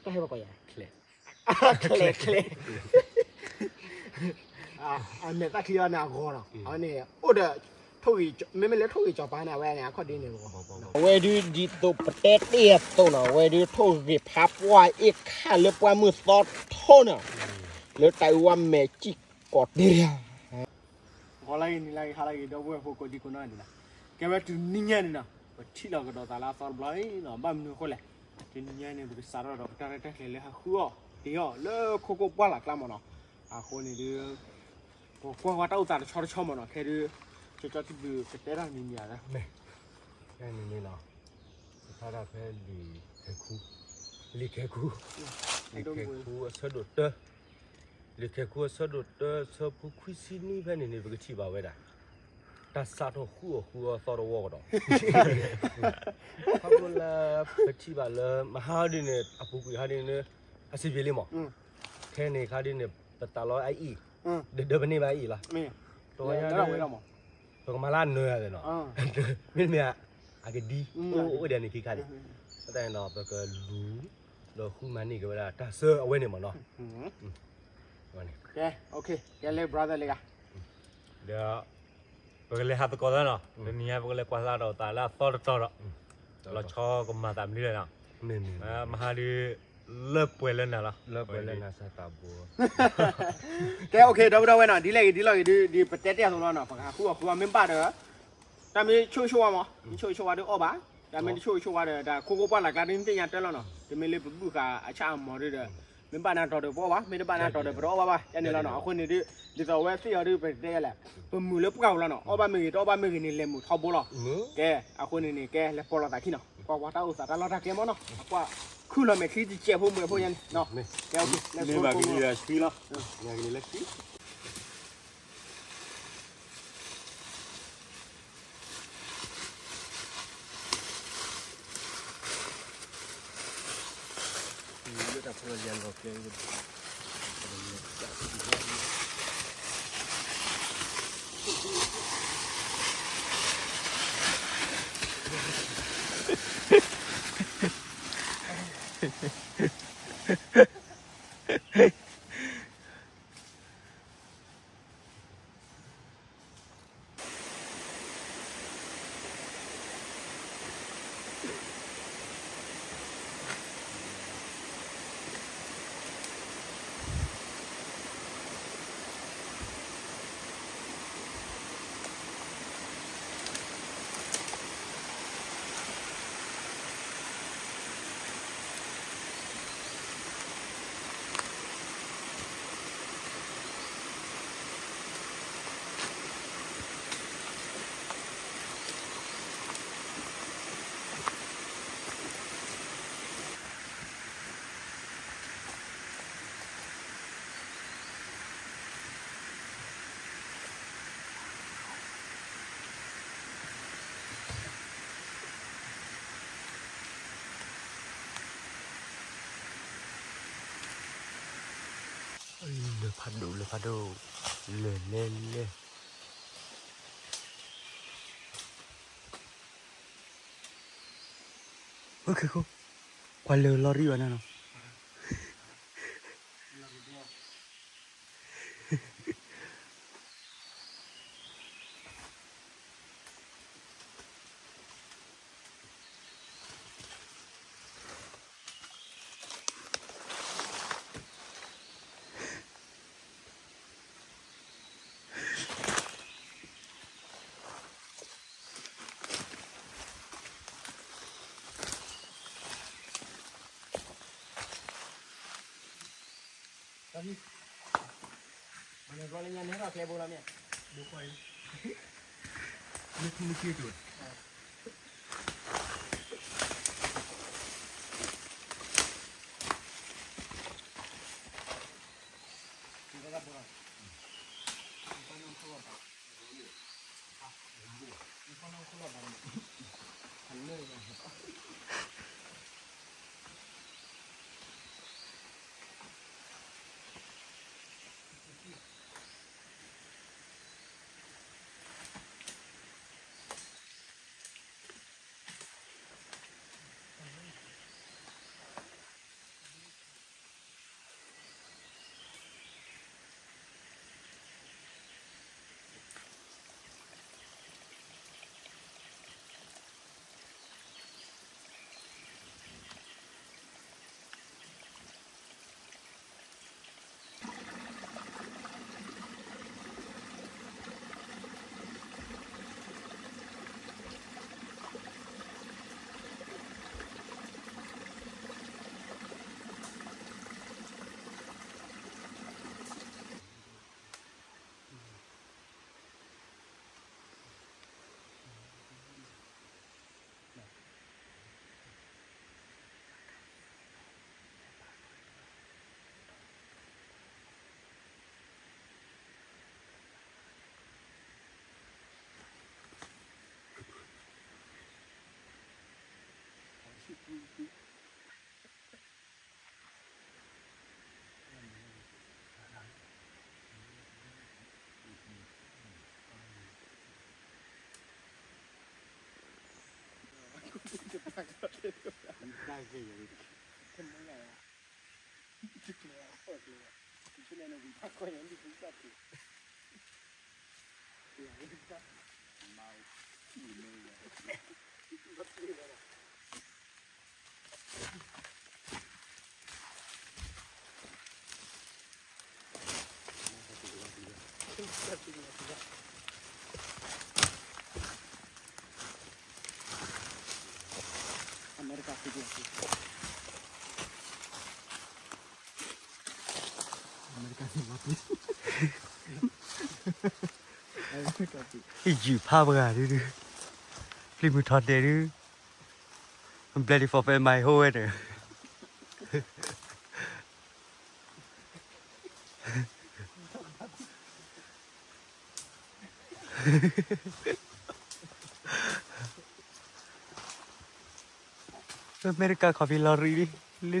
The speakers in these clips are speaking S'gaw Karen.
တၢ်ဟဲဘၣ်ကီးယၤ, ချဲး, ချဲး, အမဲာ်သၣ်ချံအီၤန့ၣ်အဂီၤနီၤ, အဝဲန့ၣ် အိၣ်ဒီး ထိၣ်ဂ့ၤ, မ့မ့ၢ်လၢထိၣ်ဂ့ၤကၠီၤပၤန့ၣ် အဝဲန့ၣ် အခီၣ်ဒ်န့ၣ်, အဝဲဒုးဒ်သိးပတဲတ့ၢ်အသိးနီၤ, အဝဲဒုးထိၣ်ဂ့ၤဖးပှၢ်အ့ၣ်ခၣ်လၢပှၢ်မုၢ်သီထိၣ်နီၤ, လၢတၢ်အုၣ်ဝဲမဲာ်စံၣ်ကီးတ့ၢ်, ဂီၤလၢဂ့ၤ နံၤလၢဂ့ၤ ဟါလၢဂ့ၤ ဒီပုၢ်ဝဲၢ်ဖိကိးဒံကိးနီၢ်ဒံးနီၤ, ကဲဝဲတုၤနံၤညါန့ၣ်နီၤ, ပထံၣ်လီၤကဒီးသးလၢအသီတဘျီအံၤနီၤ, ဘၣ်မနုၤအဃိလဲၣ်, တနံၤညါန့ၣ် ပကစးထီၣ်ဒီးပတၢ်ရဲၣ်တၢ်ကျဲၤလၢဟးဃုအီၣ်တ့ၢ်အီၤလၢခိခိၣ်ပှၢ်လၢ်ကျါမးနီၤ, အဃိန့ၣ်ဒုး ပကွၢ်ဝဲတၢ်အိၣ်သးတဆီတဆီမးနီၤ, ခဲဒုး ကၠီကၠီထံဘုးကတဲတၢ်မံၤမံၤဧါ, မ့ၢ်န့ၣ်နီၤ, ပဖးတၢ်ဖဲလံာ်ခဲခူ, လံာ်ခဲခူ, လံာ်ခဲခူအဆၢဒိၣ်တၢ, လံာ်ခဲခူအဆၢဒိၣ်တၢ ဆၢဖိခွံဆံနွံဖဲန့ၣ်န့ၣ် ပကထံၣ်ဘၣ်ဝဲဒၣ် တၢ်စးထီၣ်ဃုအီၣ်ဃုအီသီတဝီကဒီး, ခီဖျိလၢ ပထံၣ်ဘၣ်လၢမဟါဒ်န့ၣ် အပူၤကွံာ်ဟါဒ်န့ၣ် အဆင်ပြေလံမး, ခဲန့ၣ်ခါဒ်န့ၣ် ပသးလီအအံၣ်, ဒဒၢပန့ၢ်ဘၣ်အအံၣ်လီၤ, တဝီညါ ပကမၤလၢအနၢၤယၤသ့ၣ်နီၤ, မ့တမ့ၢ် အကဒံ အိၣ်ဒၣ်န့ၣ်ခံခါန့ၣ်, အတၢ်န့ၣ်ဒီး ပကလူၤ ဒီးဃုမၤန့ၢ်က့ၤဝဲဒၣ်တၢ်ဆၢအဝဲန့ၣ်မးနီၤ, ကဲ ကဲလၢ brother လံဂၤ, ဒီး ပကလဲၤဟးသကိးသးနီၤ, တနံၤညါပကလဲၤကွၢ်သးဒီးသးလၢအသီတတီၤဒီး, လီၤဆီကမၤသးမနုၤလဲၣ်နီၤ, မဟါဒုး လၢပှဲၤလၢနၤလီၤ, လၢပှဲၤလၢနၤစၢ်သးဘိ, ကဲ okay ဒီပုၢ်ဒီဝဲၢ်နီၤ, ဒ်လဲၣ်ဂ့ၤဒ်လဲၣ်ဂ့ၤဒုး ဒ်ပတဲတ့ၢ်အသိးလီၤနီၤ, ပကဟးဃုအီၣ်ဃုအီမ့ၢ်ဘၣ်ဒီး တၢ်မ့ၢ်ဆိၣ်ဂ့ၤဆိၣ်ဝါမး, မ့ၢ်ဆိၣ်ဂ့ၤဆိၣ်ဝါဒီးအီၣ်ဘၣ်, တၢ်မ့ၢ်တဆိၣ်ဂ့ၤဆိၣ်ဝါဒီး တၢ်ခိခိၣ်ပှၢ်လၢ်ကျါဒုး နသ့ၣ်ညါတၢ်လီၤနီၤ, တမ့ၢ်လၢပဘုၣ်ဃာ်အဆၣ်အမီၤဒုးဒီး, မ့ၢ်ဘၣ်နၤတီၤဒီးပအီၣ်ဘၣ်, မ့ၢ်တဘၣ်နၤတီၤဒီးပတအီၣ်ဘၣ်ဘၣ်, ကဲန့ၣ်လီၤနီၤ, အဃိန့ၣ်ဒုး ဒ်သိးအဝဲသ့ၣ်အီၤဒုး ပတဲလဲၣ်, ပမုာ်လၢပှၢ်ပူၤလီၤနီၤ, အီၣ်ဘၣ်မ့ၢ်ဂ့ၤ တအီၣ်ဘၣ်မ့ၢ်ဂ့ၤန့ၣ် လဲၤမုာ်ထီဘိလီၤ, ကဲ အဃိန့ၣ်န့ၣ် ကဲ လဲၤပိာ်လိာ်သးခံနီၤ, ကွၢ်ကွၢ်တၢ်အိၣ်သးတၢ်လီၢ်တၢ်ကျဲမးနီၤ, ကွၢ်ခုၣ်လီၤမဲာ်ချံတစဲးဖိမုၢ်ဖိညါန့ၣ်, ကဲ okay လၢ လၢၢ်ဖးဒိၣ် လၢၢ်ဖးဒိၣ် လၢၢ်လဲလဲ အိၣ်ခိၣ်ခိၣ် ကွၢ်လၢၢ်လီၤရံၣ်ဘၣ်နၤနီၤ. ယုၢ်ဖးပှၤဒုးဒုး, ပျံၤမုၢ်ထီၣ်တဲာ်ဒုး, ဘျဲၣ်ဒံး forfeit my whole ဝဲန့ၣ် အမဲရကၤ coffee လီၤရံၣ်လံ,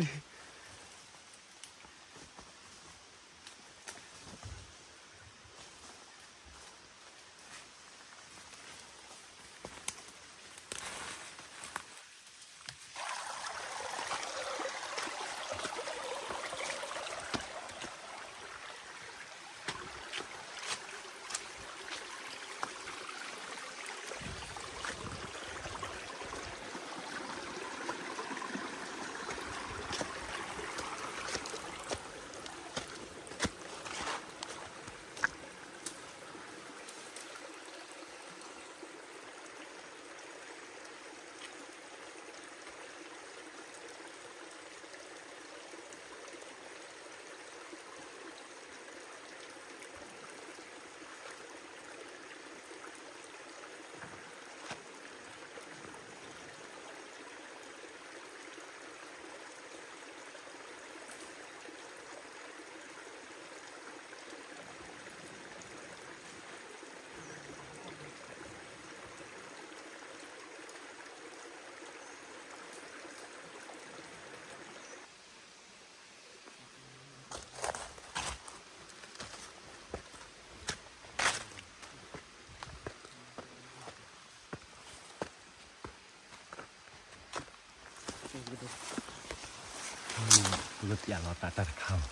လံ ပကပျးလီၤတၢ်တၢ်တခါမး,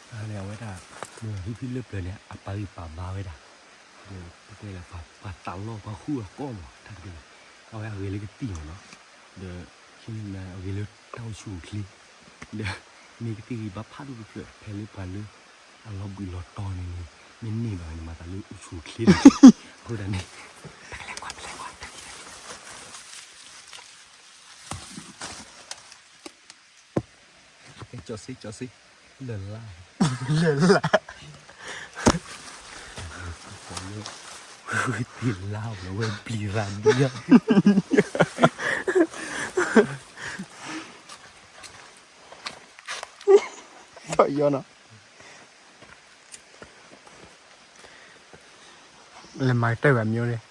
တၢ်န့ၣ်အဝဲဒၣ် မ့ၢ်ဟံၣ်ဖံလၢပျၢၤန့ၣ် အပာ်ဂံၢ်ပာ်ဘါဝဲဒၣ်, ဒီးပတဲလၢပှၤသးလီပှၤဃူအကီၢ်မး တၢ်တဘျီ, အဝဲအဂ့ၤလၢကသံၣ်မးနီၤ, ဒီး ခဲန့ၣ်အဂ့ၤလၢတၢ်အိၣ်ဆူၣ်အိၣ်ချ့, ဒီးမ့ၢ်ကသံၣ်ဂံၢ်ဘါဖးဒိၣ်တဖျၢၣ် ဖဲလၢပှၤလၢ အလီၤဘှံးလီၤတီၤန့ၣ်န့ၣ် မ့ၢ်န့ၢ်ဘၣ်န့ၣ် မၤသးလၢအိၣ်ဆူၣ်အိၣ်ချ့လီၤ, အဃိသတးန့ၣ် ကၠီၤစ့ ကၠီၤစ့ လၢာ်လၢ် လၢာ်လၢ် တ့ၢ်လါဝဲ ဝဲပျံၤရၤဒံယါ ထီၣ်ယီၤနီၤ လဲၤမၤကတၢၢ်ဘၣ်မ့ၢ်န့ၣ်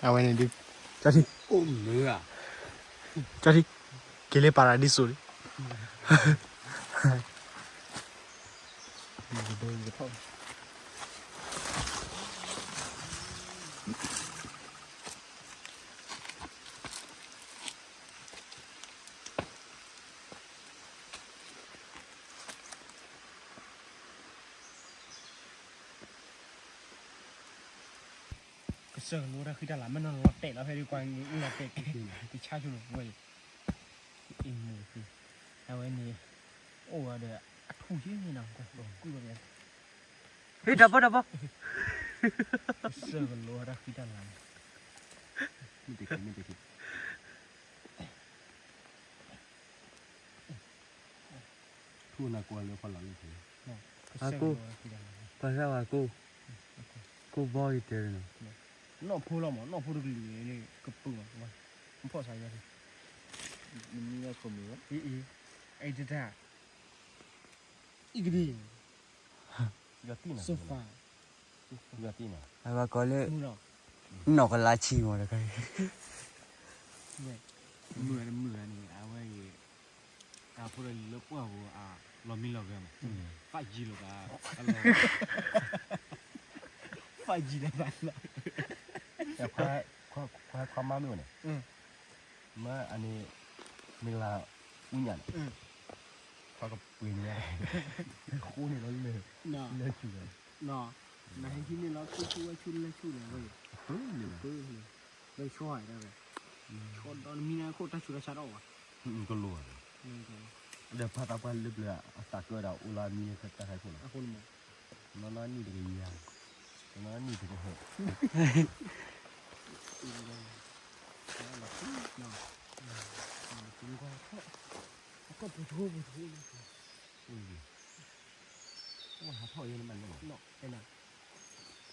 အဝဲန့ၣ်ဒုး ကၠီထံ ကၠီထံ က့ၤလၢပၤရၤဒံစိလံ ကစၢၢ်ကလိတၢ်ဃံတၢ်လၤ မ့ၢ်နီၤလီၤတဲာ်လီၤဖဲဒ်ကွၢ်အူလီၤတဲာ် တဆါဆိလီၤဝဲ အံၤမုၢ်သ့ အဝဲန့ၣ် အိၣ်ဝဲဒီး အထူၣ်ယ့ၢ်န့ၣ်နီၤ ကွၢ် ကွၢ်ဝဲ ဟ့ၣ် တၢ်ဘီ တၢ်ဘီ ကစၢၢ်ကလိတၢ်ဃံတၢ်လၤန့ၣ် မ့ၢ်တက့ၢ် မ့ၢ်တက့ၢ် ထူၣ်နၤကိးလၢဖီလာ်လၢဖဲ အကိၢ် ပှၤသၣ်ဝါကိၢ် ကိၢ်ဘီယတဲဝဲနီၤ နီၢ်ဖိလီၤမး နီၢ်ဖိတကလုာ်န့ၣ် ကပုာ်လီၤ မ့ၢ်ဖီၣ်ဆါယါ နမံၤလၢခိၣ်မုၢ်ဝဲ အံၤ အံၤ အံၤတတၢ် အံၤကဒံ ယီၤတံၢ်နၤ ယီၤတံၢ်နၤ အဝဲကိးလၢ နီၢ်ကလါဆံမးတခါ မုၢ်မုၢ်န့ၣ် အဝဲအံၤ တၢ်ဖိတၢ်လံၤလၢပှၢ်ပူၤအလီၤမံလီၤဂဲၤမး five G လီၤ five G လီၤ တၢ်ခွါ ခွါခွါမါမ့ၢ်အိၣ်န့ၣ်, မ့ၢ်အန့ၣ် မ့ၢ်လၢအူညၣ်န့ၣ်, ခွါကပှ့ၤန့ၣ်, ဃိန့ၣ်လီၤလၢ, လၢဆူၣ်ဒီး, နဟဲဟံးန့ၢ်လီၤ ဆူၣ်ဆူၣ်ဝဲဆူၣ်လၢဆူၣ်န့ၣ်ဝဲ, ပၢလၢ, ပၢလၢ, လၢဆီဒၣ်ဝဲ, ဆီဒီးနမံၤန့ၣ်ခိၣ်တၢ်ဆူးတၢ်ဆါတအိၣ်ဘၣ်, ကလိၣ်ဘၣ်, ဒီးဖါသးပှၢ်လၢပျၢၤအသးကၢဒီးအိၣ်လၢအမံၤလၢတၢ်ခါခိၣ်လီၤ, နီၢ်နီၢ်နံၣ်တကယၤ, နီၢ်နီၢ်နံၣ်တကဟဲ,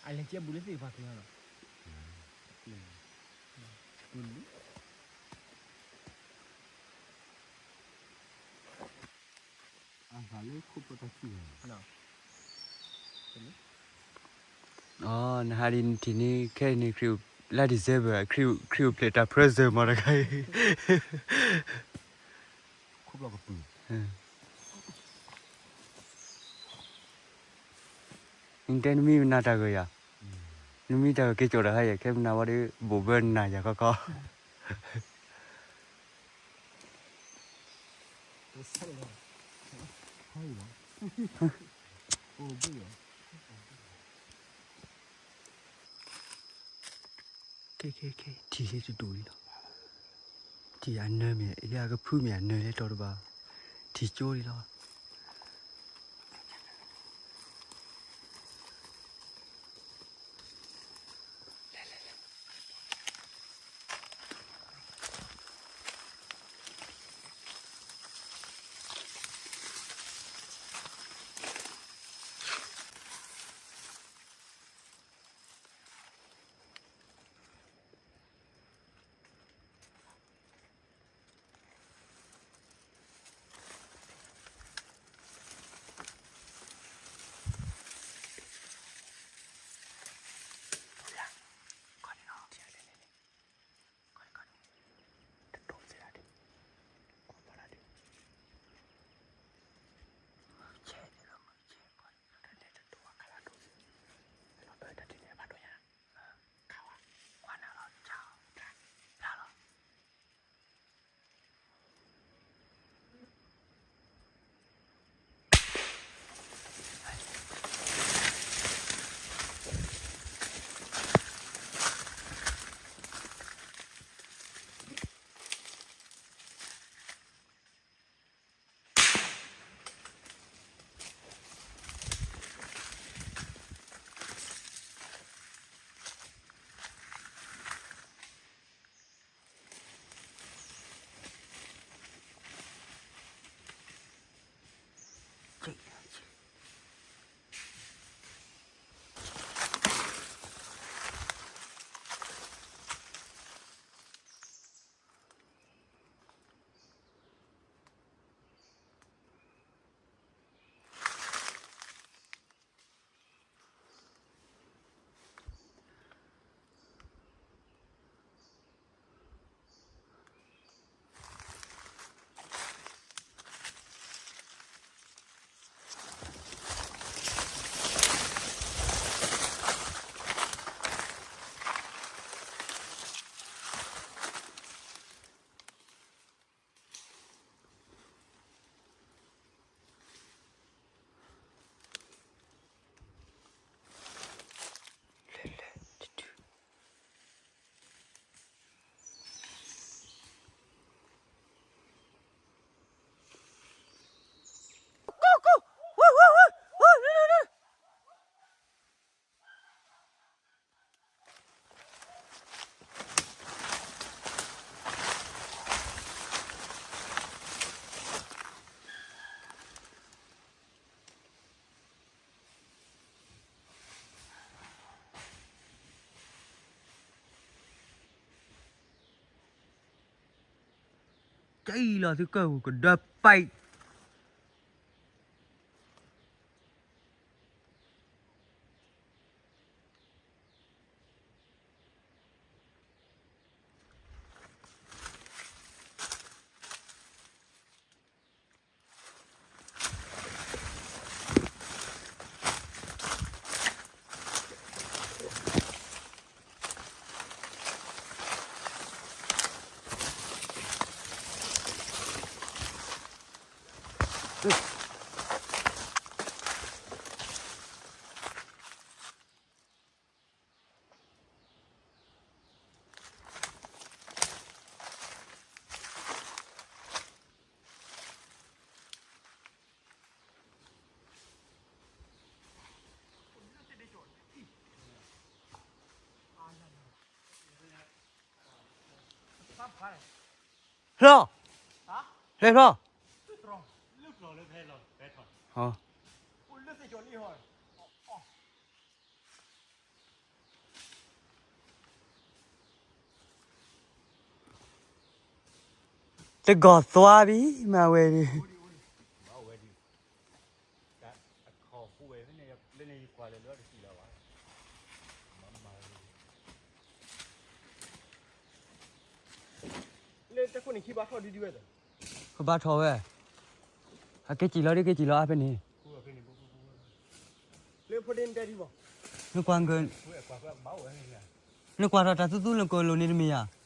အလဲၤကဲဘူးလၢသ့ၣ်တဖၣ်ကျါလီၤ, အဂၤလၢခိၣ်ပတၢ်ခံဂၤ, အ နဟးဒ်နထံၣ်န့ၣ် ခဲအံၤန့ၣ် ခရံာ်အိၣ်လါ December ခရံာ်အိၣ်ဖျဲၣ်တၢ် present မ့ၢ်တခါအံၤ, ခိၣ်ဘျီၣ်ကပုၢ်, နတဲနမံၤမနုၤတၢ်ဂ့ၢ်ယၤ, နမံၤတၢ်ဂ့ၢ်က့ၤကၠီၣ်တၢ်ဟါယဲၢ် ခဲမနုၤဝဲဒီး ဘိၣ်ဘၢနၤယၤခီခီ ခဲခဲခဲ ထံၣ်ဟဲတဒူၣ်လံလီၤ, ထံၣ်အနၢမ့ၢ် ယကဖုမ့ၢ်အနၢလဲၤတီၤတဘၣ်, ထံၣ်ကၠိလံလီၤ. ကဲလီၤသုကၢၢ်ပူၤကဒၢပာ် တ ဖျီၣ်, ဟဲဖျီၣ်, တကီၢ်သွါဘံမၤဝဲဒၣ်, လၢတၢ်ခိၣ်န့ၣ်ခံဘါထီၣ်ဒ်ဒ်ဝဲ, ကဘါထီၣ်ဝဲ, အက့ၤစံၣ်လီၤဒ်က့ၤစံၣ်လီၤအါဖဲန့ၣ်, နကွၢ်က, နကွၢ်ထီၣ်တၢ်သူသူလၢကလိၤန့ၣ်တမ့ၢ်ဧါ.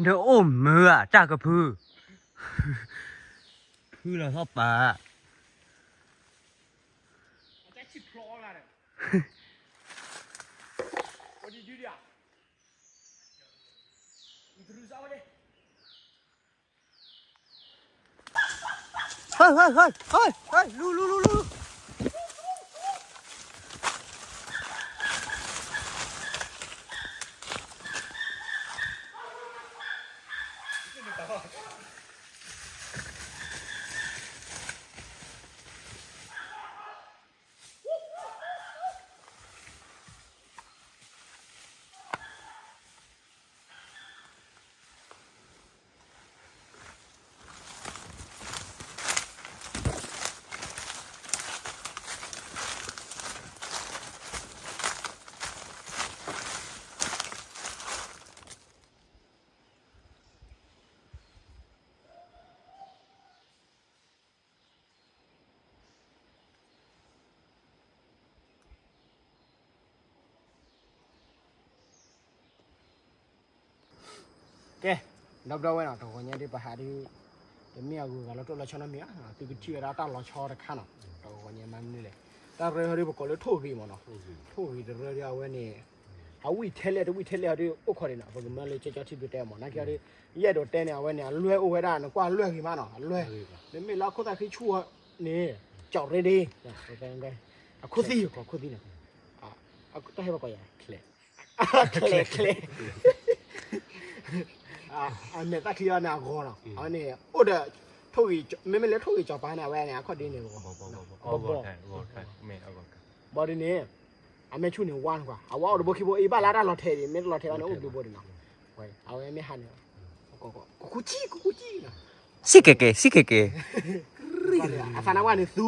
နအိၣ်မုာ်ဧါ တၢ်ကဖု, ဖုလီၤထီၣ်ပာ်, လူလူလူလူလူ, ကဲ, ဒီပုၢ်ဒီဝဲၢ်နီၤ, တဂီၤညါဒ်ပဟးဒ် တမ့ၢ်အဂုၤအဂၤလီၤတိၢ်လီၤဆီနီတမံၤဧါ, သုကထံၣ်ဝဲဒၣ်တၢ်လီၤဆီတခါနီၤ, တဂီၤညါမၤမနုၤလဲၣ်, တၢ်ရၢဟီဒ်ပကိးလၢထိၣ်ဂ့ၤမ့ၢ်နီၤ, ထိၣ်ဂ့ၤတရၢဒ်အဝဲန့ၣ် အဝံၣ်ထဲလဲၣ်တဝံၣ်ထဲလဲၣ်ဟီဒ်အိၣ်ခိးဒံးနီၤ, ပကမၢလၢကၠီကၠီထံဘျုးတဲမ့ၢ်နီၤ, ကဲဒ် ယအဲၣ်ဒိးတဲန့ၣ် အဝဲန့ၣ် အလွဲၢ်အိၣ်ဝဲဒၣ် နကွၢ်လွဲၢ်ဂ့ၤမးနီၤ, အလွဲၢ်, နမ့ၢ်လၢအခိၣ်သၣ်ဃံဆူၣ်န့ၣ် ကၠီၣ်ရ့ဒ့, အခိၣ်သံ, ခိၣ်သံန့ၣ်, တၢ်ဟဲဘၣ်ကီးယၤ, ချဲး, အမဲာ်သၣ်ချံအီၤန့ၣ်အဂီၤနီၤ, အဝဲန့ၣ် အိၣ်ဒီး ထိၣ်ဂ့ၤ, မ့မ့ၢ်လၢထိၣ်ဂ့ၤကၠီၤပၤန့ၣ် အဝဲန့ၣ် အခီၣ်ဒ့န့ၣ်ဂီၤ, ဘၣ်ဒ်န့ၣ် အမဲာ်ဆူၣ်န့ၣ်ဝါနကွၢ်, အဝဲအိၣ်တဘိခံဘိအံၤ ဘၣ်လၢတၢ်လီၤထဲးဒံး မ့ၢ်တလီၤထဲးဘၣ်န့ၣ် အိၣ်ဘျုးဘိဒံးနီၤ, အဝဲမ့ၢ်ဟးန့ၣ်, ကကူကကူကကူနီၤ, စံၣ်ကဲကဲ စံၣ်ကဲကဲ, အသးနါဝဲန့ၣ်သူ,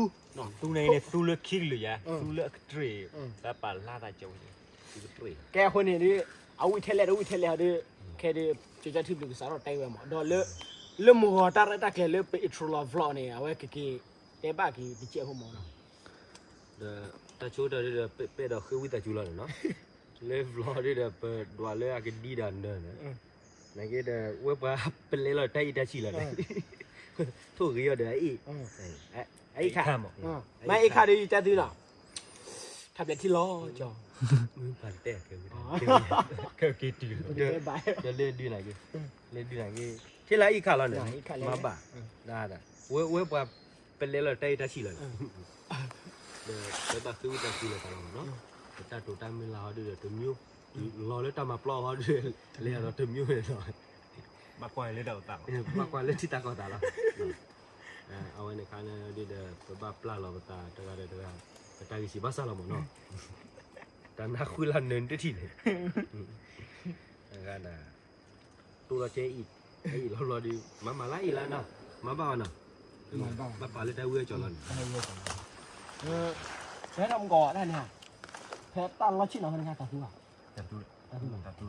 သူန့ၣ်န့ၣ် သူလၢခံကလုာ်ယါ, သူလၢအကတြ့ၣ်, တၢ်ပာ်လၢသးကၠိ, ကဲအဃိန့ၣ်ဒ် အဝံၣ်ထဲလဲၣ်တဝံၣ်ထဲလဲၣ်ဟီဒ်, ခဲဒ် ကၠီကၠီထံဘျုးကစးထီၣ်တဲဝဲမး, ဒီးလၢ လၢမုၢ်ဂီၤတၢ်ရဲၣ်တၢ်ကျဲၤလၢပ intro လီၤ vlog န့ၣ် အဝဲကက့ၤ တဲဘၣ်က့ၤတကဲးဖိမးနီၤ, ဒီးတၢ်ဆိကတၢၢ်ဒ်ဒီး ပဲာ်ဒီးဃ့ဝံသးစူၤလီၤန့ၣ်နီၤ, လၢ vlog ဒ်ဒီး ပဒွးလၢအကဒံဒီးနၢၤန့ၣ်, နာ်က့ဒီး ဝဲပှၤပလဲလီၤတၢ်အံၤတၢ်ဆံးလီၤန့ၣ်, ထိၣ်ဂ့ၤအီၤဒီးအအ့ၣ်, အအ့ၣ်ခါ, မ့ၢ်အ့ၣ်ခါဒီးယတဲသုနီၤ, ထါဘျဲးထံလီၤကီ, မ့ၢ်ပှၤတဲ ကဲလၢဒုးနာ်က့, လၢဒုးနာ်က့, ထံလၢအအ့ၣ်ခါလီၤန့ၣ်, မၤဘၣ်, ဒ်, ဝဲပှၤပလဲလီၤတၢ်အံၤတၢ်ဆံးလီၤန့ၣ်, ဒီးပဘၣ်ဃ့ဝံသးစူၤလီၤသးလီၤမးနီၤ, ပတၢ်တိာ်တၢ်မံၤလၢ်ဟီဒ်ဒီးတမံၤ, လီၤလၢတၢ်မၤပျီဟီဒ်ဒီး လဲၤဒီးတမံၤန့ၣ်လီၤ, ဘၣ်ကွၢ်လၢတၢ်အိၣ်သး, ဘၣ်ကွၢ်လၢထံတၢ်ကီၢ်သးလီၤ, အဝဲန့ၣ်အခါန့ၣ်ဒ်ဒီး ပဘၣ်ပျၢ်လီၤပသးတဂၤဒီးတဂၤ, ပတၢ်ဂံၢ်စၢ်ဘါစၢ်လီၤမးနီၤ, တၢ်နၢ်ဃုလၢနၢၤတထံၣ်န့ၣ်, တဂၤဒၣ်, တိၢ်လီၤကဲအံၤ, အအ့ၣ်လီၤဘျီဒီး မၤမၤလၢအအ့ၣ်လၢနီၤ, မၤဘၣ်ဘၣ်နီၤ, ဘၣ်ပာ်လၢတၢ်ဝံအကၠီၤလီၤန့ၣ်, လၢ ဖဲတၢ်မူကီးတၢ်န့ၣ်, ဖဲတၢ်လီၢ်ဆ့ၣ်နီၤဖဲန့ၣ် တၢ်သူဧါ, တၢ်သူ, တၢ်သူ,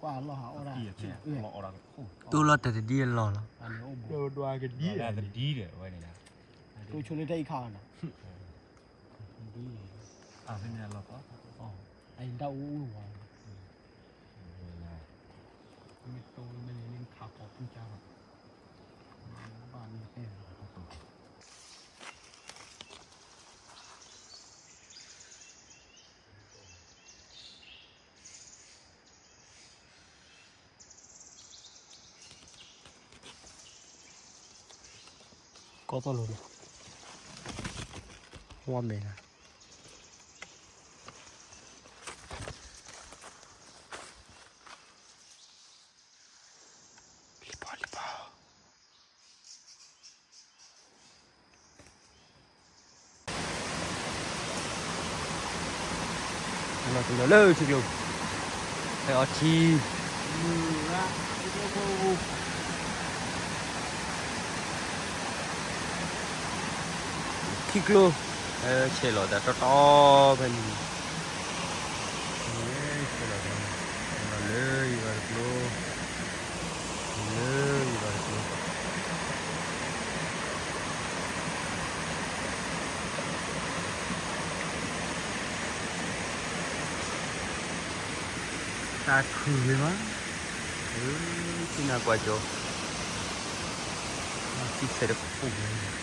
ကွၢ်လီၢ်ဟးအီၣ်ဒၣ်, တူၢ်လီၤတၢ်တဒ်အလီၢ်လီၤ, ဒွးကဒံ, တဒ်ဒီးဝဲန့ၣ်, ကဆိလၢတၢ်အံၤခါနီၤ, အဖဲန့ၣ်လီၤ, အတၢ်အိၣ်အိၣ်ဝါ မ့ၢ်တိၢ်မ့ၢ်န့ၣ် နခးကိးပူၤကါဘၣ်, ဘၣ်မ့ၢ်အဲၣ်လီၤ, ကီၢ်သီၣ်လိၤလီၤ, ဝါမဲာ်လီၤ. လံပီလံပီ, လီၤတလီၤလၢထံကျိ, ဖဲအီထံ ထံကျိ, ဆဲးလီၤတၢ်တီတီဖဲန့ၣ်, ဆဲးလီၤတၢ်, လီၤလၢယွၤတကျိ, လၢယွၤတကျိ. တၢ်ခုၣ်မ့ၢ်ဘၣ်, သ့ၣ်နၤကွၢ်ကၠီ, သံဆဲးတခိၣ်မ့ၢ်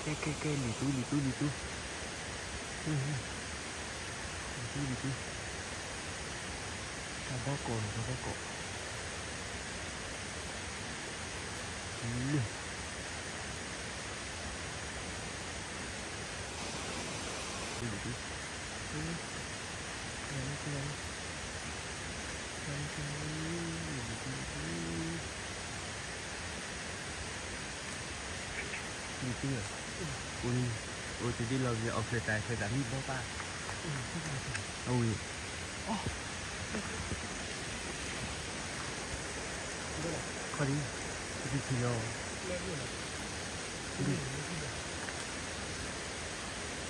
ကဲ ကဲ ကဲ လံၤတူ လံၤတူ လံၤတူ, လံၤတူ လံၤတူ, တၢ်ဘီကီးလီၤ တၢ်ဘီကီး, လံၤ အိၣ်တဒ်လီၤ အီၣ်ချၢတၢ်ချၢတၢ်မံဘီပၢ်, အဝဲ, ခီဒံ, ပတထံၣ်လီၤ,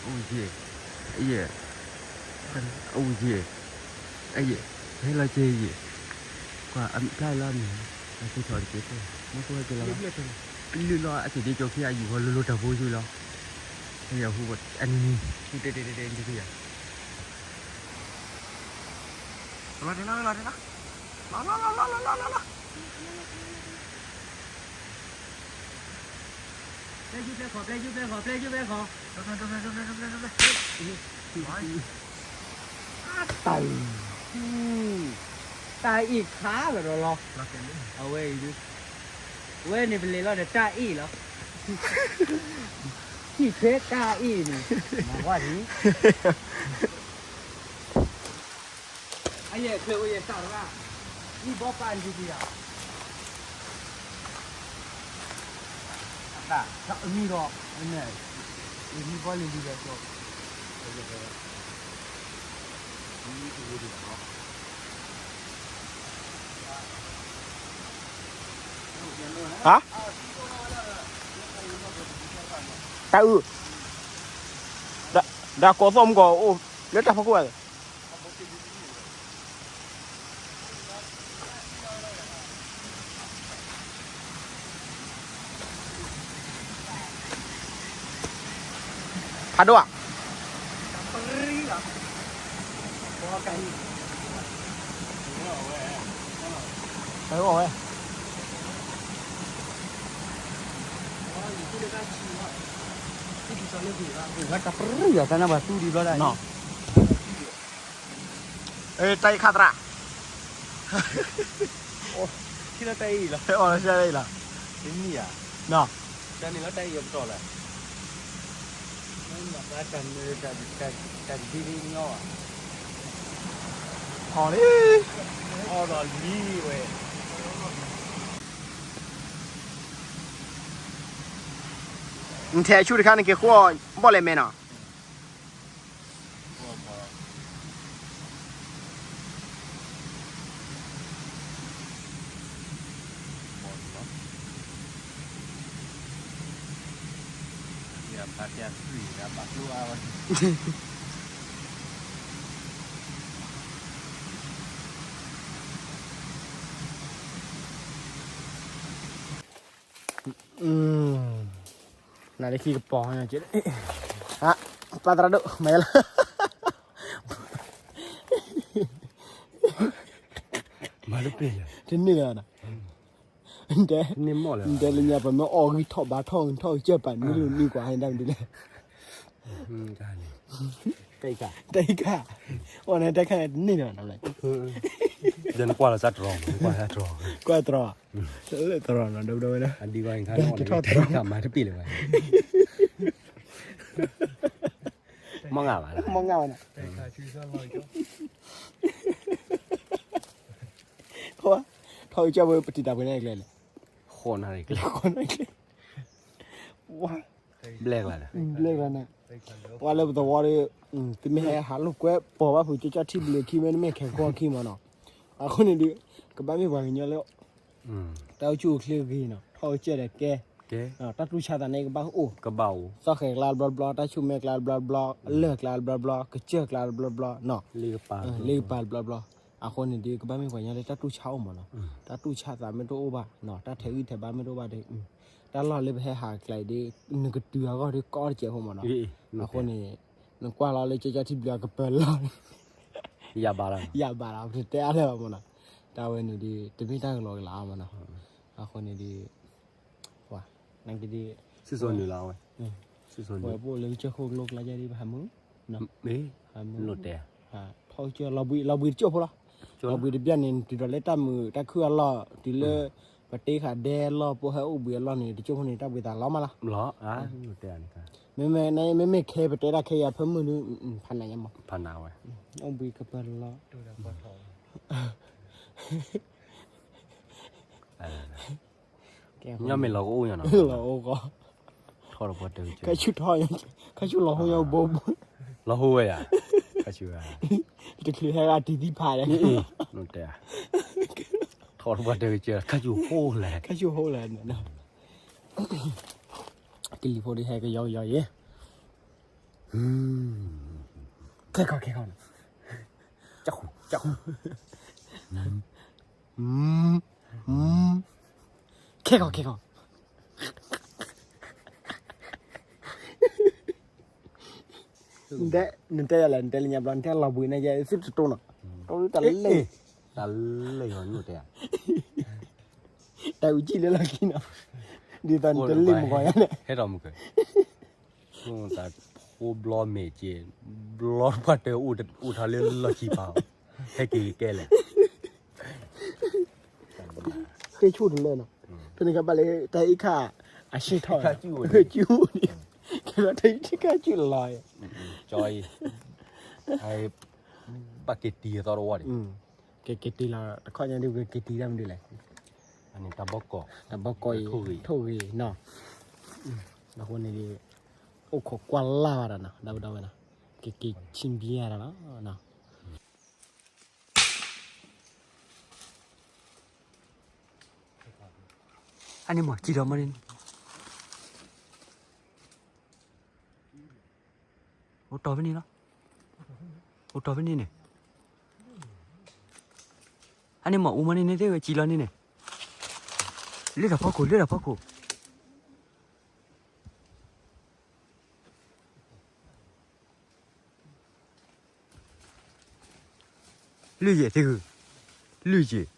အိၣ်ယဲၢ်, ယဲၢ်, အိၣ်ယဲၢ်, ယဲၢ်, ဟဲလီၤကဲယဲၢ်, ကွၢ်အဖျါလီၤန့ၣ်, အကဲထီၣ်တကဲဖိ, မ့ၢ်ဖိဟဲကဲလီၤ, လုၢ်လီၤအက့ၢ်ဒ်ကၠီခံအယူၢ်ဃီလိၤလိၤတၢ်ဖိယုၢ်လီၤ, ဟဲယဟူ, အနံၤနံၤ, တဲတဲတဲတဲတဲယုၢ်ယၤ လီၤတဲလီၤ လီၤတဲလီၤ လီၤလီၤလီၤလီၤလီၤလီၤလီၤ, ပျဲယုၢ်ပျဲခီၣ် ပျဲယုၢ်ပျဲခီၣ် ပျဲယုၢ်ပျဲခီၣ်, တၢ်အံၤ, တၢ်အံၤခါလီၤဒီးလီၤ, အဝဲအံၤ, ဝဲန့ၣ်ပလဲၤလီၤဒီးတၢ်အံၤလီၤ, ဟံၣ်ဖဲတၢ်အံၤန့ၣ်, မၤဝဲဒၣ် အယဲၢ်ချၢဝဲယဲၢ်စၢ်တဂၤ, မံဘီပၢ်န့ၣ်ဒံးဧါ, အတၢ်, တၢ်အမံၤဒီး, မံဘီလံၤလံၤဒီးကၠီ, ဟါ, တၢ်အုၣ်, ဒၣ်ကိးသီၣ်မူကီးအိၣ်လၢတၢ်ဖီခိၣ်ဧါ ဖးဒိၣ်ဧါ, ဖးဒိၣ်ဝဲ, ဝဲတပရံၣ်အတၢ်နၢ်ပှၤသူဒံးဘျီဒၣ်, တၢ်အံၤခါသရၣ်, ထံၣ်လၢတၢ်အံၤလီၤ, အီၣ်လၢတၢ်အံၤလီၤ, တမံၤဧါ, တၢ်န့ၣ်လီၤတၢ်အံၤအပတီၢ်လီၤ, တၢ်မ့ၢ်တၢ်တၢ်တဒ်န့ၣ်ညီဘၣ်. အီၣ်လံ. အီၣ်ဒီးလံဝဲ. နထဲးဆူၣ်တခါ နက့ၤဃိအီၤ ဘီၣ်လဲၣ်မဲနီၤ. နၤလၢခံကပီၤ, ပၢ်သရၣ်ဒိၣ် မၤယလီၤ, မၤတပ့ၢ်လၢ တန့ၢ်လီၤ, နတဲလၢညါ ပမ့ၢ်အီၣ်ဂံၢ်ထီၣ်ဘါထီၣ်ထီၣ်ကစၢၢ်ပာ်နွံလိာ်နွံကွၢ်ဟဲဒၣ်မနုၤလဲၣ်, တၢ်အံၤခါ အီၣ်န့ၣ်တၢ်ခါန့ၣ်တန့ၢ်လီၤ, နကွၢ်လီၤစၢ်တြီ, ကွၢ်တြီ, ကွၢ်တြီ, လၢတြီနီၤ ဒီဒီဝဲဒၣ်, တထီၣ်တြီ, မၤတပ့ၢ်လၢၤဘၣ်, မ့ၢ်ငါဘၣ်, မ့ၢ်ငါဘၣ်နီၤ, ထီၣ်ကစၢၢ်ဝဲပတံၤတၢ်ပှဲၤန့ၣ်ကျဲလဲၣ်, ဃိးနၣ်ရံၣ်ကျဲ, ဃိးနၣ်ရံၣ်ကျဲ, ဝါ ဘျဲၣ်ကျါ, ဘျဲၣ်ကျါန့ၣ်, ပှၤလၢပသဝီဒီး, သုမ့ၢ်ဟဲဟးလိာ်ကွဲပိာ်ဘၣ်ဖုးကၠီကၠီထံဘျုးခံ မ့တမ့ၢ်ခဲကီၢ်ခံမ့ၢ်နီၤ, အဃိန့ၣ်ဒီး ကဘၣ်မ့ၢ်ပှၤကညီလၢ တၢ်အိၣ်ဆူၣ်အိၣ်ချ့ဂ့ၤနီၤ ထီၣ်ကစၢၢ်ဒီးကဲ, တၢ်တူၢ်ဆါသးန့ၣ်ကဘၣ်အိၣ်, သီၣ်ဃဲၤကျါတဘျီဘျီ, တၢ်ဆူၣ်မဲကျါတဘျီဘျီ, အလၢၢ်ကျါတဘျီဘျီ, ကစၢၢ်ကျါတဘျီဘျီနီၤ, လ့ကပၤတဘျီဘျီ, အဃိန့ၣ်ဒီး ကဘၣ်မ့ၢ်ပှၤကညီလၢတၢ်တူၢ်ဆါအိၣ်မ့ၢ်နီၤ, တၢ်တူၢ်ဆါသးမ့ၢ်တအိၣ်ဘၣ်, တၢ်ထဲးဂံၢ်ထဲးဘါမ့ၢ်တအိၣ်ဘၣ်ဒီး, တၢ်လီၢ်လၢပဟဲဟးကျဲအံၤဒီး နကတုၤအဂီၢ်ဒီးကီတစဲးဖိမ့ၢ်နီၤ, အဃိန့ၣ်, နကွၢ်လီၤလၢကၠီကၠီထံဘျုးအကပၤလီၢ် ယၤဘၣ်လီၤ, ယၤဘၣ်လီၤ ပတတဲအါလၢၤဘၣ်မ့ၢ်နီၤ, တၢ်ဝဲန့ၣ်ဒီး တမ့ၢ်တၢ်ကလီကလီမ့ၢ်နီၤ, အဃိန့ၣ်ဒီး, ပှၤ, နကဒုး, စံၣ်စိၤနုာ်လီၤဝဲ, စံၣ်စိၤနုာ်, ပအိၣ်လၢကစၢၢ်ခိၣ်ကလိကျါယဲဒၣ် ပဟးမုာ်, မ့ၢ်, ဟးမုာ်, ထီၣ်ကစၢၢ် လီၤဘှံးလီၤဘှံးတကၠိၢ်ဖိလီၤ, လီၤဘှံးတဘျီန့ၣ် တုၤဒီးလၢတၢ်မုာ်တၢ်ခုၣ်အလီၢ် တုၤလၢ, ပတ့ခးဒဲလီၢ် ပဟဲအိၣ်ဘှံးအလီၢ်န့ၣ် တကၠိၢ်ဖိန့ၣ် တၢ်ဘှံးသးလီၤမးလီၤ, မ့မ့ၢ်ခဲပတဲတၢ်ခဲအံၤဖၢမုၢ်ဒုး, ဖးနးညါမး, ဖးနးဝဲ, အိၣ်ဘှံးကပၤလီၤ ညီမ့ၢ်လီၤကအိၣ်ညါနီၤ, လီၤအိၣ်ကီး, ထီၣ်တပှၢ်တၢၢ်ကစၢၢ်, ခါဆူၣ်ထီၣ်, ခါဆူၣ်လီၤဟိညါဘိဘိ, လီၤဟိဝဲယၤ, ခါဆူၣ်ဝဲ, တချုးဟဲဂၤတံၤသံဖးဒီး, ထီၣ်တပှၢ်တၢၢ်ကစၢၢ် ခါဆူၣ်ဟိလဲၣ်, ခါဆူၣ်ဟိလဲၣ်, ကလံၤဖိဒုးဟဲကယီကယီအံၤ, ခဲခီခဲခီ, ကၠီဃူ, ကၠီဃူ, ခဲခီခဲခီ, နတဲယၤလဲၣ် နတဲလၢညါဘျီ နတဲလီၤဘှံးန့ၣ် ယဲသုတတိၢ်နီၤ, တိၢ်တၢ်လၢ, တၢ်လၢယၤန့ၣ်တဲ, တၢ်အုၣ်ကံၣ်လၢလီၢ်ခံနီၤ, ဒ်သိးနတလ့ၣ်မုၢ်ဂီၤယၤန့ၣ်, ဟဲထီၣ်မုၢ်ကၢ, တၢ်ဖိဘျီမဲာ်က့, ဘျီပှၤတၢၢ်အိၣ်ထီၣ်လၢလီၢ်ခံပၤ, ဟဲက့ၤကဲလဲၣ် ဃ့ဆူၣ်တလၢနီၤ, ဖဲန့ၣ်ခါဘၣ်လၢတၢ်အံၤခါ, အဆ့ၣ်ထီၣ်, ကၠူၣ်, ကဲလီၤတၢ်အံၤခါကၠူၣ်လီၤ, ကၠီအံၤ, ဘၣ်က့ၤတံၤအသီတဝီန့ၣ်, ကက့ၤတံၤလီၤ တခီညါဒုး ကက့ၤတံၤတၢ်မနုၤလဲၣ်, တၢ်ဘီကီၢ်, တၢ်ဘီကီၢ်အံၤ, ထိၣ်ဂ့ၤနီၤ, အဃိန့ၣ်ဒီး, အိၣ်ခိးကွၢ်လၢ်ဘၣ်ဒီးနီၤ ဒီပုၢ်ဒီဝဲၢ်နီၤ, ကက့ၤဆံဘံယၤဒီးလီၤနီၤ အန့ၣ်မ့ၢ်ကံၢ်ဒီးမ့ၢ်န့ၣ်, အိၣ်တီၢ်ဖဲန့ၣ်လီၤ, အိၣ်တီၢ်ဖဲန့ၣ်န့ၣ်, အန့ၣ်မ့ၢ်အူမ့ၢ်န့ၣ်န့ၣ် သ့ၣ်ဝဲကံၢ်လီၤန့ၣ်န့ၣ်, လၢတၢ်ဖီခိၣ် လၢတၢ်ဖီခိၣ် လွံၢ်ယဲၢ်သ့ၣ်ဂုၤ, လွံၢ်ယဲၢ်, ဃီၣ်ဟူးန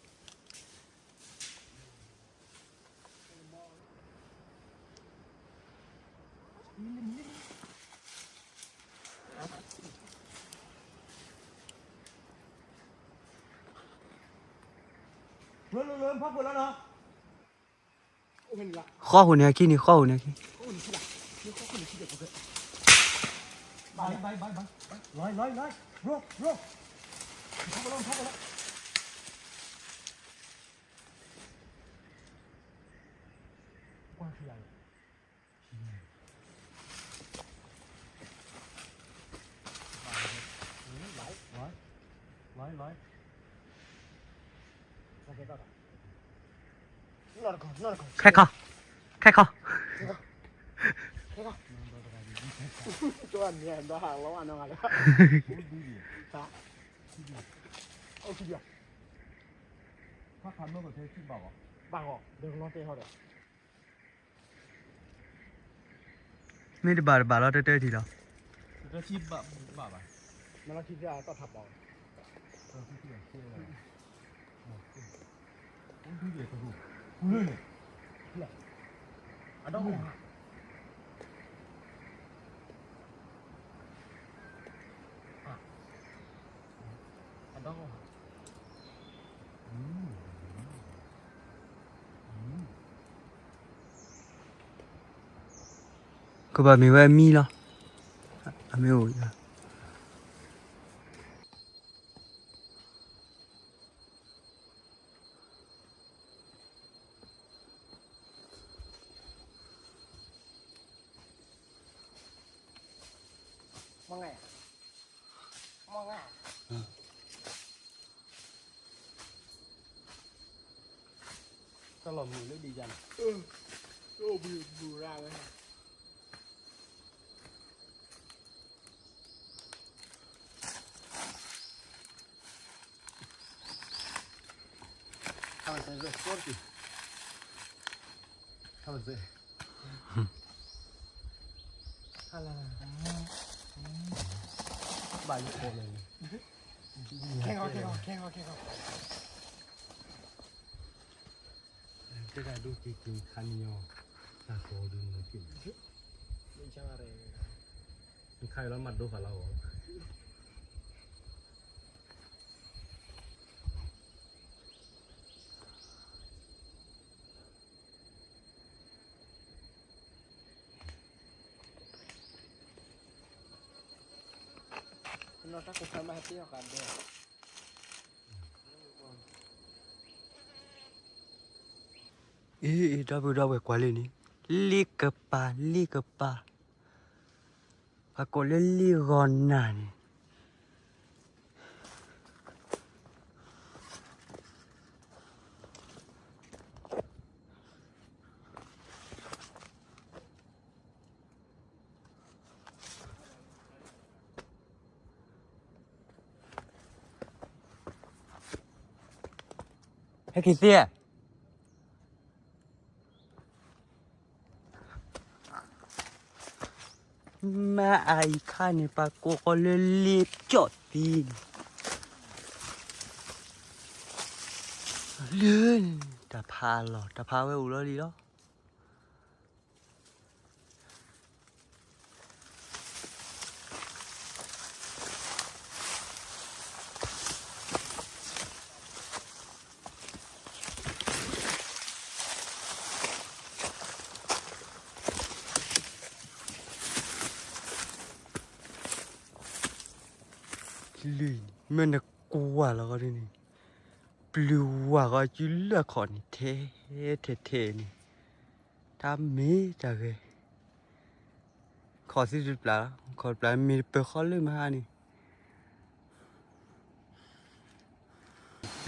့ၣ်အခံန့ၣ် ဃီၣ်ဟူးန့ၣ်အခံ, ဘၣ်ဘၣ်ဘၣ်ဘၣ် လွဲလွဲလွဲ bro bro ထီၣ်ပလီၢ်ထီၣ်ပလီၢ် ကွၢ်ထံၣ်ရလဲၣ် လွဲလွဲလွဲ ခဲခီ ခဲခီ ခဲခီ ကၠီအမံၤဒီးဟးလီၤအနီၢ်ဂၤလၢ ဘၣ်ဂီၤ ဒီကနီၢ်တဲဟီဒီး မ့ၢ်တဘၣ်တဘၣ်လီၤ တၢ်တၢ်ထံၣ်လီၤ တၢ်ထံၣ်ဘၣ်ဘၣ်ဘၣ် မ့ၢ်လီၤထံၣ်ဖျါအတီၢ်ထးပီ အဒိ အဒိ ကဘၣ်မ့ၢ်ဝဲအမံလီၤ အမ့ၢ်အိၣ် မ့ၢ်ငါ မ့ၢ်ငါ တၢ်လီၤမုာ်လၢဒ်ယၤန့ၣ် အိၣ်ဘုးဘုးရၣ်ဝဲ ခါမစဲး sorry ခါမစဲး ခါလာ ဘၣ်ယိၣ်ဖိလဲၣ် ခဲဂီၤ ခဲဂီၤ ခဲဂီၤ ခဲဂီၤ တဲတၢ်ဒိၣ်က့ၤက့ၤခါန့ၣ်ညီ တၢ်ဃီဒုးနုာ်က့ၤ နခါအံၤလီၤမၤဒိဃာ်လီၤဂီၤ နီၢ်တၢ်ကိးဖးမးဟဲတ့ၢ်အီၤကဒီး အ့ အ့ ဒီပုၢ်ဒီဝဲၢ်ကွၢ်လံန့ၣ် လ့ၣ်ကပၤ လ့ၣ်ကပၤ ပှၤကိးလၢလ့ၣ်ဂီၤနၤန့ၣ် ဟဲက့ၤသ့ဧါ မ့ၢ်အအံၤခါန့ၣ် ပှၤကိးဃီလၢလ့ၣ်ကၠီၣ်သံန့ၣ် လၢ တၢ်ဖးလီၤ တၢ်ဖးဝဲအိၣ်လီၤလံလီၤ လံ မ့ၢ်နကွၢ်လီၤဂီၤဒ်န့ၣ် ပျုၤဝါဂီၤစုလၢခီၣ်န့ၣ် ထဲထဲထဲန့ၣ် တၢ်မ့ၢ်တၢ်ဂဲၤ ခီၣ်သံတပျၢ်လီၤ ခီၣ်တပျၢ်မ့ၢ်တပၢၤဃီလၢမဟါန့ၣ်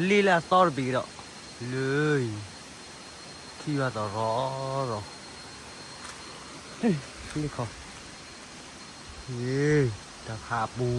လ့ၣ်လၢအသီတဘ့ၣ်ဒီး လၢ ထံၣ်ဘၣ်သီရီရီ လ့ၣ်ခီၣ် တၢ်ဖးပူၤ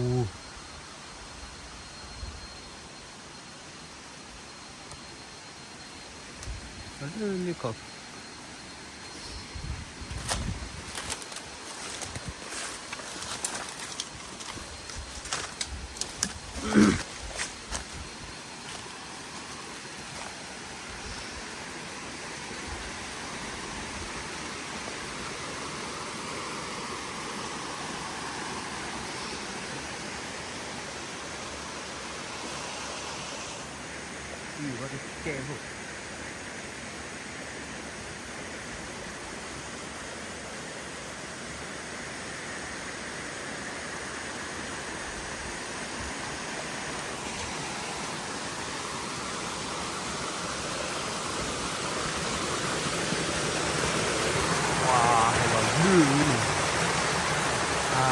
လ့ၣ်ခီၣ် အံၤဝဲကကဲဖိ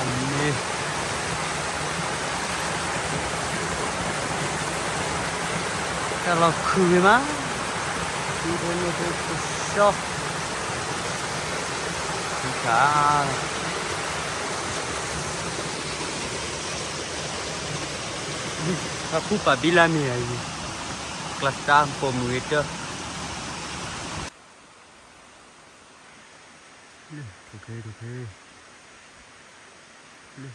မ့ၢ် တၢ်လီၤခုၣ်ဂ့ၤမး, ထံဖိမ့ၢ်ဖိကဆှီ, ထံခါ, ဖါဖူပာ်ဘံလါမ့ၢ်ဧါ, ကျၢၢ်တၢ်ပိာ်မုၣ်ဂ့ၤတၢၢ် လၢ ထိၣ်ခ့ ထိၣ်ခ့, လၢ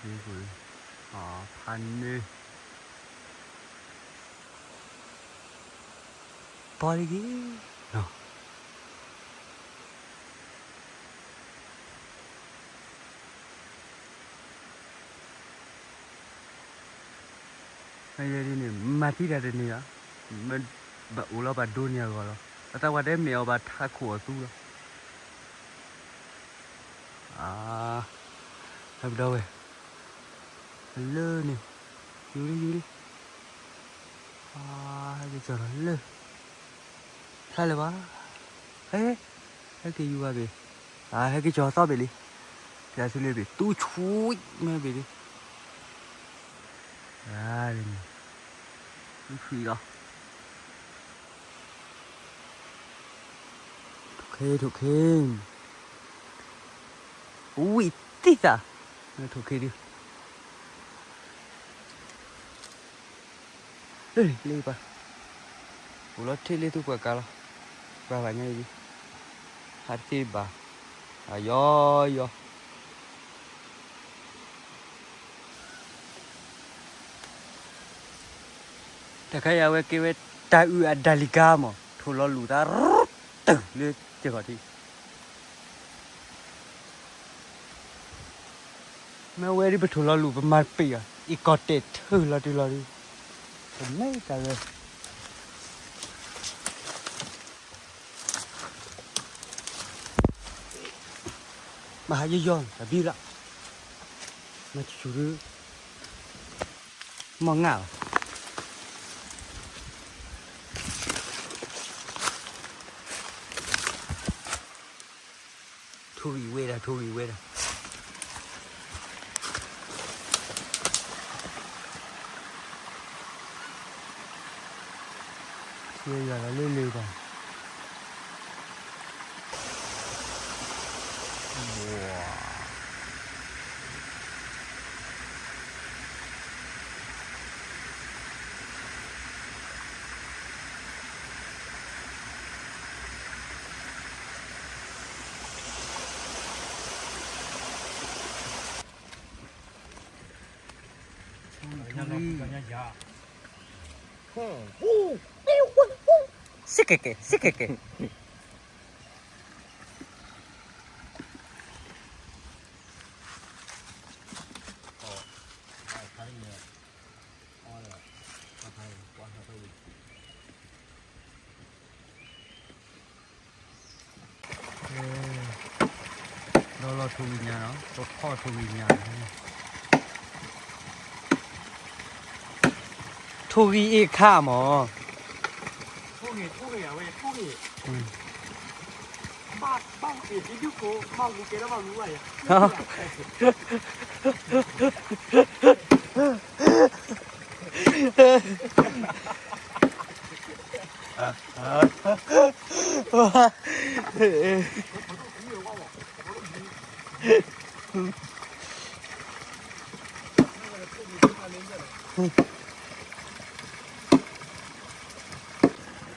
ဖးန့ၢ် ပီတဂ့ၤနီၤ. မ့ၢ်ယဲဒ်န့ၣ် မၤသံတၢ်တန့ၢ်ဧါ, ဘၣ်အိၣ်လီၤဘၣ်ဒိန့ၢ်အဂီၢ်လီၤ. အသးပှၤတဲမ့ၢ်အီၤဘၣ်ထးခိၣ်အီၤသူလီၤ. ဟဲပဒီဝဲ လၢန့ၣ် ယူၤလံ ယူၤလံ, ဟဲက့ၤကီၤလီၤလၢ ဖျါလၢၤဘၣ်, ဟဲ ဟဲက့ၤယူၤဘၣ်ဘ့ၣ်, ဟဲက့ၤကီၤသီဘ့ၣ်လံ, ပျၢ်ဆူလံဘ့ၣ် သူဆူမဲဘ့ၣ်လံ, သူဆူလီၤ. ထိၣ်ခ့ ထိၣ်ခ့, ဝံၣ်သံသး, ထိၣ်ခ့ဒုး လၢပၢ်, အိၣ်လီၤထံလၢသူပှၤကါလီၤ, ပှၤဘၣ်ညါအံၤဒုး, ဟးတသ့ဘၣ်, အယီယီ တၢ်ခါအံၤအဝဲကဲဝဲတၢ်အုးအဒၣ်လံၤကါမး ထိၣ်လီၤလူၤသး တုာ်လၢစ့ၢ်ကီးထံး, မ့ၢ်ဝဲဒ်ပထိၣ်လီၤလူၤ ပမၤပ့ၢ်အီၤ အံၤကီၢ်တဲာ်ထၢလီၤတုၤလီၤဒုး, ပမ့ၢ်တၢ်လၢ မၤဟးယီယီ တၢ်ဘံလီၤ, မၤဆူၣ်ဆူၣ်ဒုး မီၢ်ငၣ်လီၤ. ထိၣ်ဂံၢ်ဝဲဒၣ် ထိၣ်ဂံၢ်ဝဲဒၣ်, ယွၤလီၤလၢလၢတၢ် စ့ၢ်ကီးကဲ စ့ၢ်ကီးကဲ. ဒီးလီၤထိၣ်ဂံၢ်ညါနီၤ, ပဖီၣ်ထိၣ်ဂံၢ်ညါ, ထိၣ်ဂံၢ်အ့ၣ်ခါမး,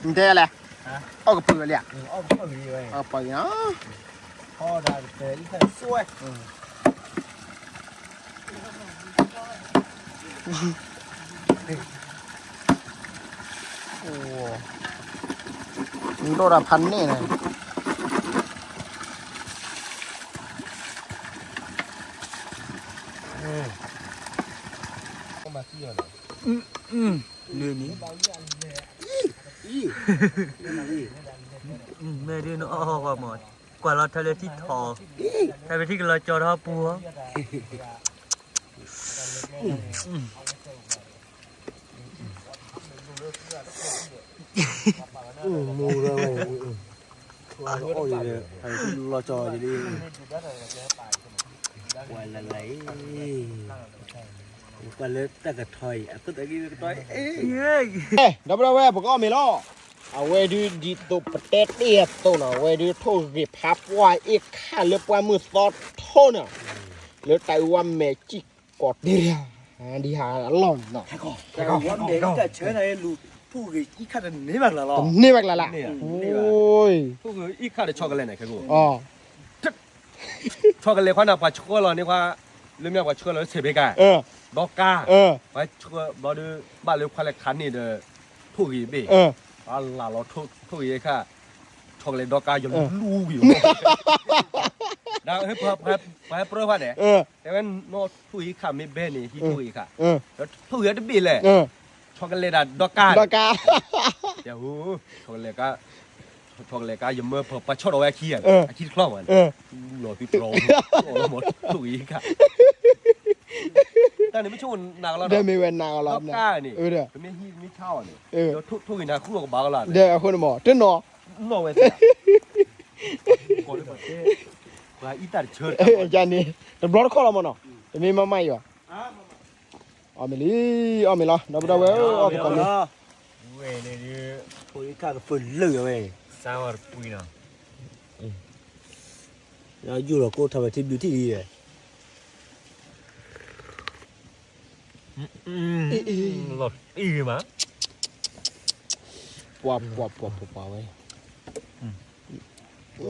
နတဲလဲၣ်, အီၣ်ကပၢၢ်လံ, အီၣ်ကပၢၢ်လံ, အီၣ်ကပၢၢ်လံနီၤ. နဒိၣ်တၢ်ဖးန့ၣ်န့ၣ်, လၢန့ၣ်, မ့ၢ်ဒ်နအီၣ်ဂီၢ်မး, ကွၢ်လီၤထၢလၢထံထီၣ်, တၢ်ပထံကလီၤကၠီထီၣ်ပူၤ, မူရဝဲ, လီၤကၠီလံ. ပှၤလၢလၢအံၤ, ပှၤလၢတၢ်ကထီအံၤ အခိၣ်သးကံၢ်ကတီၢ်အံၤ, ဒီပုၢ်ဒီဝဲၢ် ပကအီၣ်မ့ၤလီၤ. အဝဲဒုးဒ်သိးပတဲတ့ၢ်အသိးနီၤ, အဝဲဒုးထိၣ်ဂ့ၤဖးပှၢ်အ့ၣ်ခၣ်လၢပှၢ်မုၢ်သီထိနီၤ, လၢတၢ်အုးဝါမဲာ်စံၣ်ကိးတ့ၢ်, ဒ်ဟးအလီၢ်န့ၣ်နီၤ, တန့ၢ်ဘၣ်ကျါလၢ်, အံၤ, ဆီကလဲၣ်န့ၣ်ခဲကိၣ်, ဆီကလဲၣ်ခွါန့ၣ် ပှၤဆှၢလီၤန့ၣ်ခွါ, လၢမ့ၢ်ပှၤဆှၢလီၤလၢဆဲးဘ့ကါ, ဒီကါ, ပှၤဆှၢဘျီဒီး ဘၣ်လၢခွါလဲၤခးန့ၢ်ဒီး ထိၣ်ဂ့ၤဘ့ၣ်, ပှၤလၢလီၤထိၣ်ဂ့ၤခါ, ဆီကလဲၣ်ဒီကါယလူၤဝံၤ, ဒီးပှၤဟဲပြၢခွါန့ၣ်, တဲဝဲနီၢ်ထိၣ်ဂ့ၤခါမ့ၢ်ဘဲန့ၣ် ဟံးထိၣ်ဂ့ၤခါ, ဒီးထိၣ်ဂ့ၤတဘ့ၣ်လဲၣ်, ဆီကလဲၣ်ဒၣ်ဒီကါ, ဒီကါ, ဆီကလဲၣ်ကါ, ဆီကလဲၣ်ကါ ယမၢပှၤဆီၣ်ဒီးဝဲအခံ, အခံတချီမး, လီၤသုတြီ, ထိၣ်ဂ့ၤခါ, တၢ်န့ၣ်မ့ၢ်ဆိၣ်နၤကလီၤ, ဒီးမ့ၢ်ဝဲနၤကလီၤ, ဒီကါန့ၣ်, ပမ့ၢ်ဟံးမ့ၢ်ဆါအီၤန့ၣ်, ထိၣ်ဂ့ၤနၤဃုအီၤကဘၣ်ကလီၤ, ဒီးအဃိန့ၣ်မး တနီၤ, နီၢ်ဝဲသ့ၣ်, ပှၤအံၤတၢ်တဆၢ, ယန့ၣ်, တဘျီတခီၣ်လီၤမးနီၤ, တမ့ၢ်မၤမၤအံၤဘၣ်, အီၣ်မ့ၤလံ, အီၣ်မ့ၤလီၤ ဒီပုၢ်ဒီဝဲၢ်ဧၢ, အီၣ်သကိးမ့ၤ, ဝဲန့ၣ်ဒုး, ဖိအံၤခါကဖၢလၢာ်ဝဲ, စါဝါတပှံၤနီၤ, ယိၣ်လီၤကိၣ်ထီၣ်ဝဲထံဘျုးထံၣ်လံ, လီၤတံၢ်ဂ့ၤမး, ပှၤပှၤပှၤပှၤဝဲ,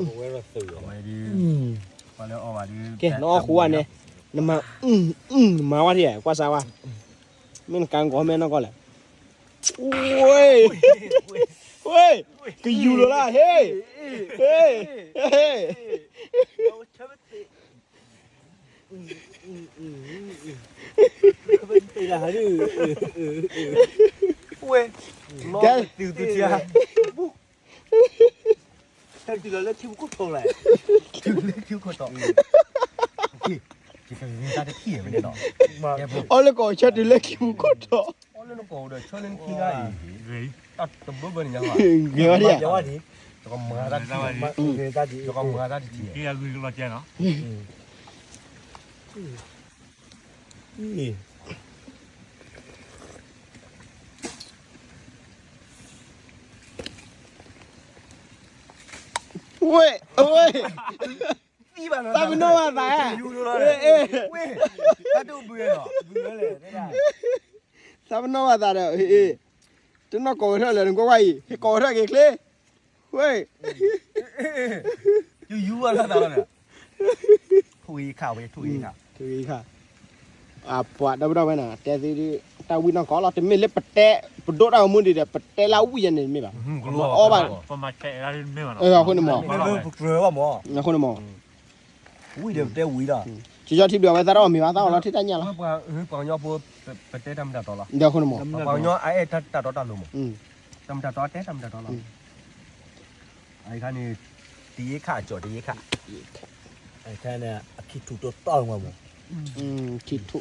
ဝဲဒုး, ပှၤလၢအီၣ်ဘၣ်ဒုး, ကဲ နအီၣ်ဃူဝဲန့ၣ်, နမၤ, နမၤဝဲထံၣ် ကွၢ်စါဝဲ, မ့ၢ်နကါကီၢ်မဲာ်နီၢ်ကီၢ်လဲၣ်, ဝဲ, ဝဲ, ကယူၤလီၤလၢ, ဟ့ၣ်, ဟ့ၣ်, ဟ့ၣ် ဝဲ, ကဲ, တုၤလီၤလၢခံပူၤခိၣ်ထီလဲၣ်, တုၤလၢခံပူၤခိၣ်ထီ, အီၣ်လၢကီၢ်ဆၢတုၤလၢခံပူၤခိၣ်ထီ, အီၣ်လၢနကီၢ်ဒီးဆၢလၢနခံဂၤအံၤ, တၢ်တဘၢဘၢန့ၣ်ညါ, ဂ့ၤဝဲဒၣ်, တကမၤတၢ်တထံၣ်, တကမၤတၢ်တထံၣ်, ဂ့ၤလီၤကဲနီၤ, ဝဲ, ဝဲ, သးပနီၣ်ဘၣ်သး, သးပနီၣ်ဘၣ်သးဒီး, တနီၢ်ကီၢ်ဝဲထီၣ်လၢနကွၢ်ကွၢ်အံၤ, ဟ့ၣ်ကီၢ်ဝဲထီၣ်က့ၤချ့, ဝဲ, ယူၤယူၤဘၣ်သးလီၤ, ထိၣ်ဂ့ၤခါဝဲ, ထိၣ်ဂ့ၤခါ, ထိၣ်ဂ့ၤခါ, အပှၤဒီပုၢ်ဒီဝဲၢ်န့ၣ် တဲသ့ဒ်, တၢ်ဝံၣ်နီၢ်ကီၢ်လီၤ, တမ့ၢ်လၢပတဲ, ပဒိၣ်တၢ်ဂီၤမူဒံးဒီး ပတဲလၢဝံၣ်ယဲန့ၣ်မ့ၢ်ဘၣ်, အီၣ်ဘၣ်, အဃိန့ၣ်မး, အဃိန့ၣ်မး, ဝံၣ်ဒီးပတဲဝံၣ်လီၤ, ကၠီကၠီထံဘျုးအဝဲသးတအီၣ်မ့ၤဘၣ်, သးအီၣ်လီၤထံၣ်တၢ်ညၣ်လီၤ, ပှၤကညီဖိ, ပတဲတၢ်မ့ၢ်တၢ်တီလီၤ, ဒီးအဃိန့ၣ်မး, ပှၤကညီအအဲၣ်တၢ်တီတၢ်လိၤမး, တၢ်မ့ၢ်တၢ်တီတဲတၢ်မ့ၢ်တၢ်တီလီၤ, အခါန့ၣ်, တယ့ခါအကၠီၣ်တယ့ခါ, အခါန့ၣ်, အခံထူၣ်တီတီမး, ခံထူ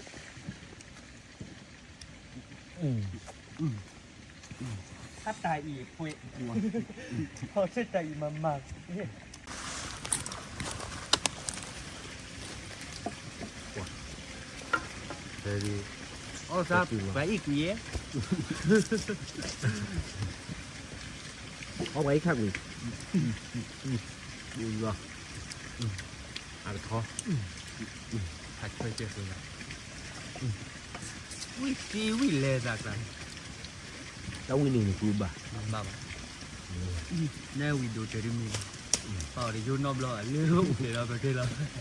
ၣ် တၢ်အံၤအဖှဲ, ဟီၣ်ဆ့ၣ်တၢ်အံၤမၤမၤ, အီၣ်သး, ပှၤအံၣ်ကွံာ်ယဲ, အီၣ်ပှၤအံၣ်ခါကွံာ်, အကထီ, ဟးဆၢကဲၢ်ဃိ, ဝံၣ်သံဝံၣ်လဲၤသးကျါ, တၢ်ဝံၣ်န့ၣ်နကူဘၣ်, ဘၣ်ဘၣ်, နဲဝံၣ်ဒိၣ်တဲာ်တမံၤ, ပှၤအီၤတယိနီတဘျီဘၣ် လၢအိၣ်ဖျဲၣ်ဒီးပတဲလီၤ.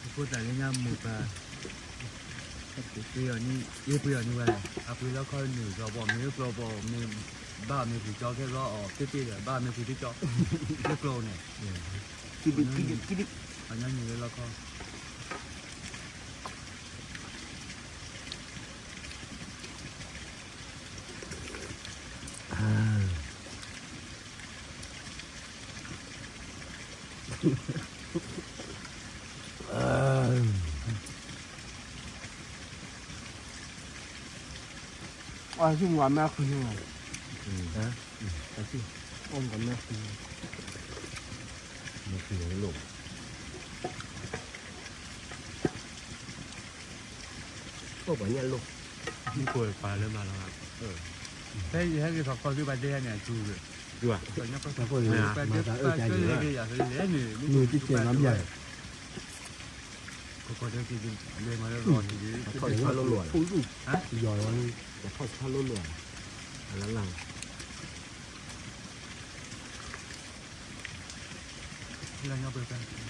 အဃိသတးလၢညါမိၢ်ပၢ်, ပှ့ၤအီၤန့ၣ်, ယပှ့ၤအီၤန့ၣ်ဝဲ, အပှ့ၤလီခီနုာ်လီၤဘီၣ်မ့ၢ်ကျီဘီၣ်မ့ၢ်, ဘၣ်မ့ၢ်ပှ့ၤကၠီခဲလီၤအီၤ တ့တ့ဒီး ဘၣ်မ့ၢ်ပှ့ၤတ့ကၠီ, တ့ကျီန့ၣ်, ကဒုကဒုကဒု ပှၤညီနုၢ်လၢလီခီ အီၣ်ဆူၣ်မၤမ့ၢ်အခွံန့ၣ်, အီၣ်မ့ၢ်ခွံန့ၣ်, မ့ၢ်ခွံန့ၣ်လိၣ်, အိၣ်ပှၤညၣ်လိၣ်, မ့ၢ်ကိၢ်ပာ်လၢမၤလီၤ, ဖဲယဟဲက့ၤထီၣ်ခီသုဘၣ်ဒဲန့ၣ် အကျိၤ, မၤသးအၢကါယံၤလီၤ, မ့ၢ်တကဲမၤဘၣ် ထီၣ်ဆါလိၣ်လိၣ်, ယီၤလီၤ, ထီၣ်ဆါလိၣ်လိၣ်, အလၢ်လၢ်, လၢကိးအံၤတၢ်မၤဒိၣ်တၢ်ဂီၤဟီ,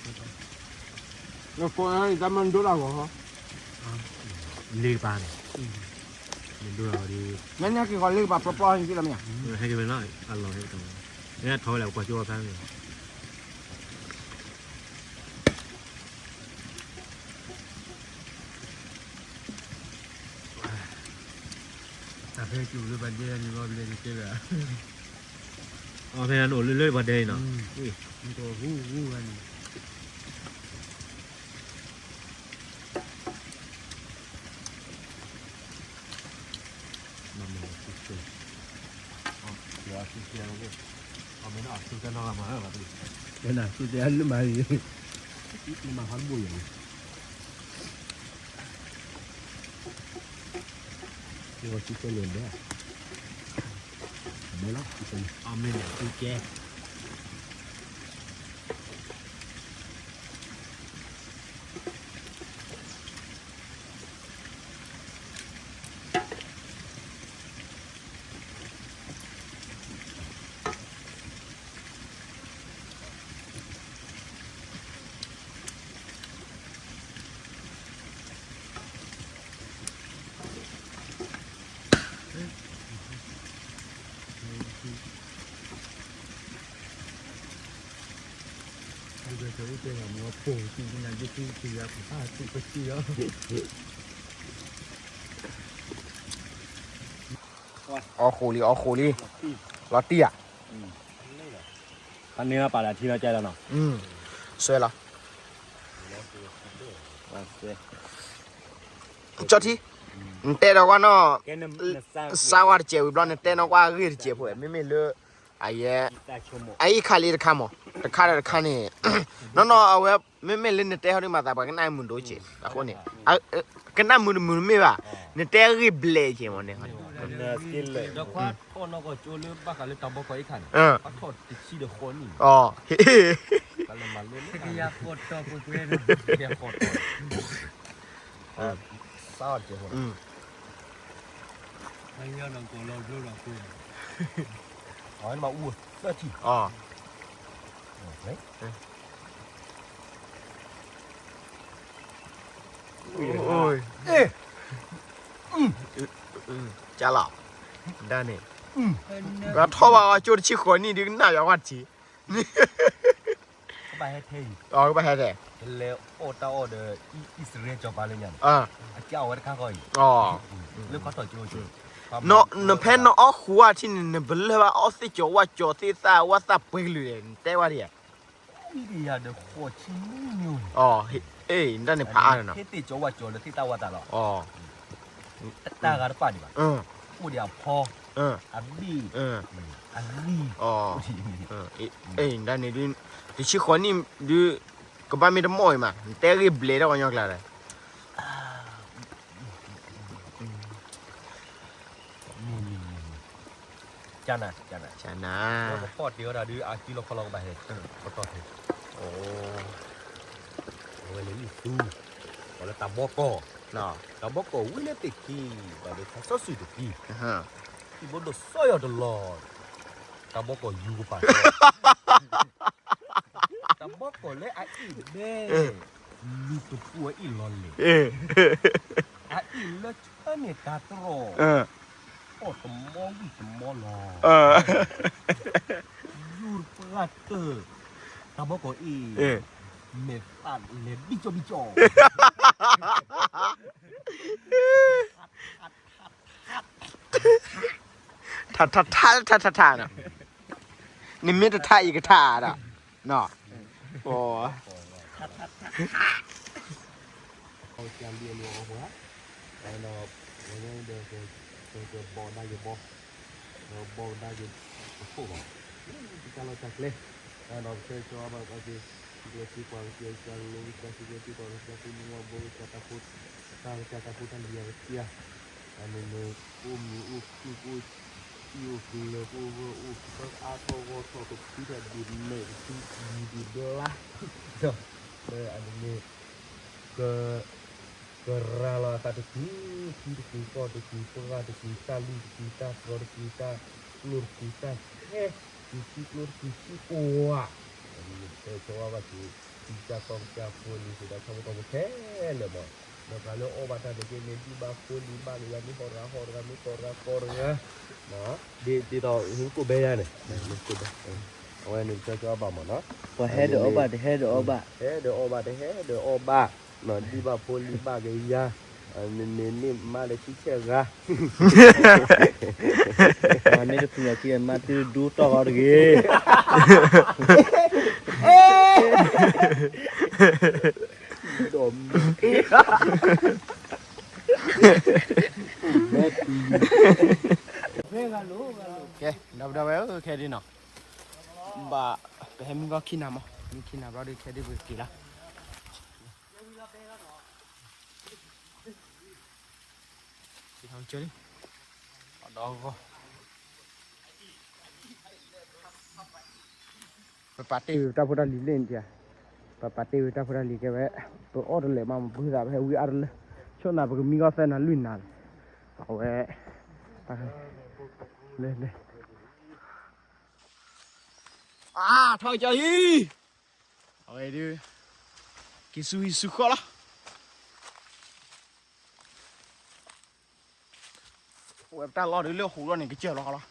လ့ကပၤန့ၣ်, မ့ၢ်ဒိၣ်တၢ်ဂီၤဒီး, ညါညါက့ၤဂီၤလ့ကပၤပျီပျီန့ၣ်လီၤမ့ၢ်ဧါ, ဟဲက့ၤဝဲနီၤ, အလီၤဟဲက့ၤ, မ့ၢ်ထီၣ်ဝဲလၢပကွၢ်ကၠိဝဲဖဲန့ၣ် တၢ်ဖဲကၠိလၢပှၤဒဲန့ၣ် ဘျီဘျဲၣ်တကဲဘၣ်, အဖဲနအိၣ်လၢလၢပှၤဒဲအံၤနီၤ, နကဟူဟူဝဲန့ၣ်, မ့ၢ်နသူတဲလၢမၤအီၤ, မၤဟးဘိၣ်ယၤန့ၣ် ကဲ, အမ့ၢ်န့ၣ်ကဲ. အီၣ်ဃိလံ အီၣ်ဃိလံ, လီၤတံၢ်ဧါ, ဖးန့ၢ်ပာ်လၢထံလီၤကၢ်လီၤနီၤ, ဆွဲလီၤ, ကၠီထံ, နတဲဒီးကွၢ်နီၤ, စါဝါတစဲးဝံၤဘျီ နတဲနီၤကွၢ်ဂ့ၢ်တစဲးဖိ မ့မ့ၢ်လၢ အယဲ အအံၤခါလံတခါမး, တခါဒီးတခါန့ၣ်, နီၢ်နီၢ်အဝဲ မ့မ့ၢ်လၢနတဲဟီဒ်မၤသးပှၤကနၣ်မုာ်ဒိၣ်က့ၤ, အဃိန့ၣ် ကနၣ်မုာ်တမုာ်တမ့ၢ်ဘၣ်, နတဲဂ့ၢ်ဘျဲၣ်က့ၤမးန့ၣ်, ထီၣ်တဆံဒီးဃီနံၣ်, အီၣ် အီၣ် ကၢ်လီၤ, ဒၣ်န့ၣ်, ပှၤထီၣ်ဘၣ်အီၤကၠိတဆံဃိးနံၣ်ဒုးကနၣ်ယွၤဝဲတဆံ, ကဘၣ်ဟဲထဲအံၤ, ကဘၣ်ဟဲထဲ, လဲၤအီၣ်တၢ်အီၣ်ဒီး အံၣ်စရ့လးစီၤပၤလၢညါန့ၣ်, အကၢ်အီၤဝဲတခါဃီအံၤ, လၢခီထီၣ်ကၠိ, နဖဲနအီၣ်ဃူဝဲထံန့ၣ် နပလၢၢ်ဘၣ်အီၣ်သ့ၣ်ကၠီၤဝၣ်ကၠီၤသ့ၣ်သၣ်ဝၣ်သၣ်ပှဲၤကလုာ်ဒီး နတဲဝဲဒ်ဧါ အံၤ နတၢ်န့ၣ်ဖးအါလီၤနီၤ, ဟ့ၣ်သ့ၣ်ကၠီၤဝၣ်ကၠီၤလၢသ့ၣ်သၣ်ဝၣ်သၣ်လီၤ, တၢ်ဂၤတပာ်ဒံးဘၣ်, အိၣ်ဒီးအဖီ, အဘ့ၣ်, အဂံၢ်, အံၤ နတၢ်န့ၣ်ဒုး, တဆံဃိးနံၣ်ဒုး, ကဘၣ်မ့ၢ်တမီၢ်အံၤမး နတဲဂ့ၢ်ဘျဲၣ်ထီၣ်ပှၤကညီကျါဒီး ကနၤ, ကနၤ, ပီၣ်တ့ၢ်ဝဲဒၣ်ဒုး အကံလီၤခီလီၤကဘၣ်ဟဲ, ပတီၢ်ထဲ, အဝဲန့ၣ်လံသူ, ပှၤလၢတၢ်ဘီကီၢ်, တၢ်ဘီကီၢ်ဝံလၢသ့ၣ်ခံ, ဘၣ်ဒီးခါစီဆှံတကံ, ထံဘိဒိၣ်စီယီၤတလီၢ်, တၢ်ဘီကီၢ်ယူၤကပၤ, တၢ်ဘီကီၢ်လၢအအ့ၣ်ဘဲ, လူၤကပူၤအအ့ၣ်လီၤလဲၣ်, အအ့ၣ်လၢဆၢန့ၢ်တၢ်တြီၢ်, အီၣ်တမီဝံၣ်တမီလီၤ, ယူၤပှၢ်တၢၢ်, တၢ်ဘီကီၢ်အ့ၣ်, မဲာ်သၣ်လဲၤဘံကၠီဘံကၠီ, ထါ ထါ ထါ ထါ ထါ နီၤ, နမ့ၢ်တထါ ယကထါဒီး, နီၤ, အိ ဒီး ဒီး ဒီး ဘီဒၣ်ယဘီ, ဒီးဘီဒၣ်ယဘီ, တၢ်လီၢ်တၢ်ကျဲ, ဒီးပဆၢဂ့ၤဆၢဝါဘၣ်အီၤက့ၤ, စံးကျၢစံးကွၢ်ကစၢ်, စံးကျၢစံးကွၢ်ကစၢ်, စံးကျၢစံးကွၢ်ကစၢ်, ပမ့ၢ်ဝဲဘိကစၢ်တၢ်ဖိ, တၢ်ကစၢ်တၢ်ဖိတၢ်လံၤအကစၢ်, အန့ၣ်န့ၣ် ကအိၣ်မုာ်အိၣ်ခုၣ် ကအိၣ်ဆံးအိၣ်ကျၢၤ ကအိၣ်ဂၢၢ်အိၣ်ကျၢၤ အါထီၣ်ဂီၢ်ထီၣ် ကဖုထီၣ်ဒံးမဲာ် ကဖုဒံးဒံးဘျါ, ဒီး အန့ၣ်န့ၣ် က ကရၤလီၤအသးတကုာ်, ထံတကုာ် ကီၢ်တကုာ် ပှၢ်တကုာ် တၢ်လုၢ်တကုာ် တၢ်တြီတကုာ် တၢ်ကျိတကုာ် တၢ်ခဲတကုာ် ထံကျိတကုာ် ထံကိးဝါ, ဆၢဂ့ၤဆၢဝါဘၣ်က့ၤ ထံကစၢ်ကီၢ်ကစၢ် ဖိလံၤသ့ၣ်တဖၣ် ထီဘိထီဘိခဲလၢာ်မး, ဒီးပှၤလၢအီၣ်ဘၣ်တၢ်န့ၣ်က့န့ၣ် ဒုၣ်ဘၣ်ဖိလံၤဘၣ် ကယၤမ့ၢ်ဟီၣ်တဂၤဟီၣ်တဂၤ မ့ၢ်ကီၢ်တဂၤကီၢ်တဂၤ, ဒ်သိးဟ့ၣ်ကိးဘဲယၤန့ၣ်, ကိးဘဲ အဝဲန့ၣ်ကစၢ်ကီၢ်ဘၣ်မးနီၤ, ပှၤဟဲဒီးအီၣ်ဘၣ် တဟဲဒီးအီၣ်ဘၣ်, ဟဲဒီးအီၣ်ဘၣ် တဟဲဒီးအီၣ်ဘၣ်, ဒုၣ်ဘၣ်ဖိလံၤဘၣ်ကယၤ, နန့ၣ်န့ၣ်မါဒီးဆံဆဲၣ်ဂၤ, မ့ၢ်တဖုအခံမါတုၤဒူတီၢ်ဃီတဂ့ၤ, ဒီး ကဲ ဒီပုၢ်ဒီဝဲၢ်ဧၢ ခဲဒ်နီၤ, ဘၣ် ပဟဲမုၢ်ဂီၢ်ခံနၤမး မုၢ်ခံနၤဘျီဒုး ခဲဒ်ပက့ၤလီၤ, က့ၤထီၣ်ကစၢၢ်လံ, ဒီးဂီၢ် ပပာ်တ့ၢ်ဝံၤပတၢ်ဖိတၢ်လံၤလၢန့ၣ်ဧါ, ပပာ်တ့ၢ်ဝံၤပတၢ်ဖိတၢ်လံၤကဲဝဲ, ပအီၣ်တလဲာ်မး မ့ၢ်ပှၤသးပဟဲဝံအါတလၢ, ဆိနၤပကမံဂီၢ်သၢနၤလွံၢ်နၤ, အဝဲ, လၢ, လၢ, အါ ထီၣ်ကၠီဟံၣ်, အဝဲဒုး, က့ၤဆူဟံၣ်ဆူဃီလီၤ. ဝဲပတၢ်လီၢ်ဒုးလၢဟူးထီၣ်န့ၣ် ကစၢၢ်လီၤလီၤ.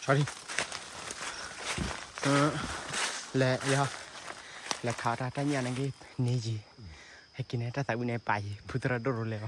ဆီလံ, လဲၤယီၤ, လဲၤခးတၢ်တၢ်ညၣ်န့ၣ်က့ၤန့ၢ်ယံၤ, ဟဲက့ၤန့ၣ်တၢ်သးဝံၣ်န့ၣ်ပာ်ယံၤ ဖုသရၣ်ဒိၣ်ရိၤလဲၤအီၤ,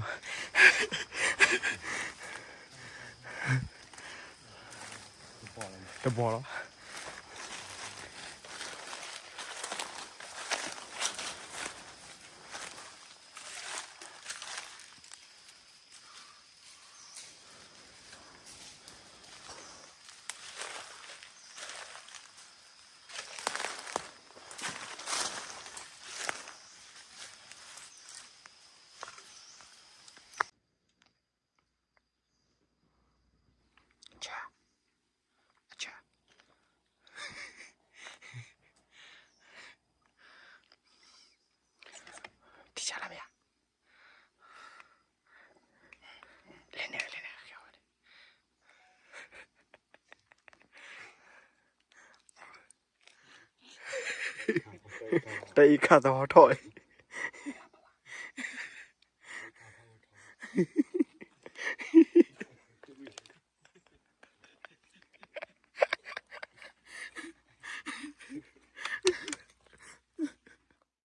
တဘီလီၤ. ထံၣ်ဆါလၢမ့ၢ်ဧါ, လဲၤန့ၣ် လဲၤန့ၣ်, တၢ်အံၤခါသဟီထီၣ်အံၤ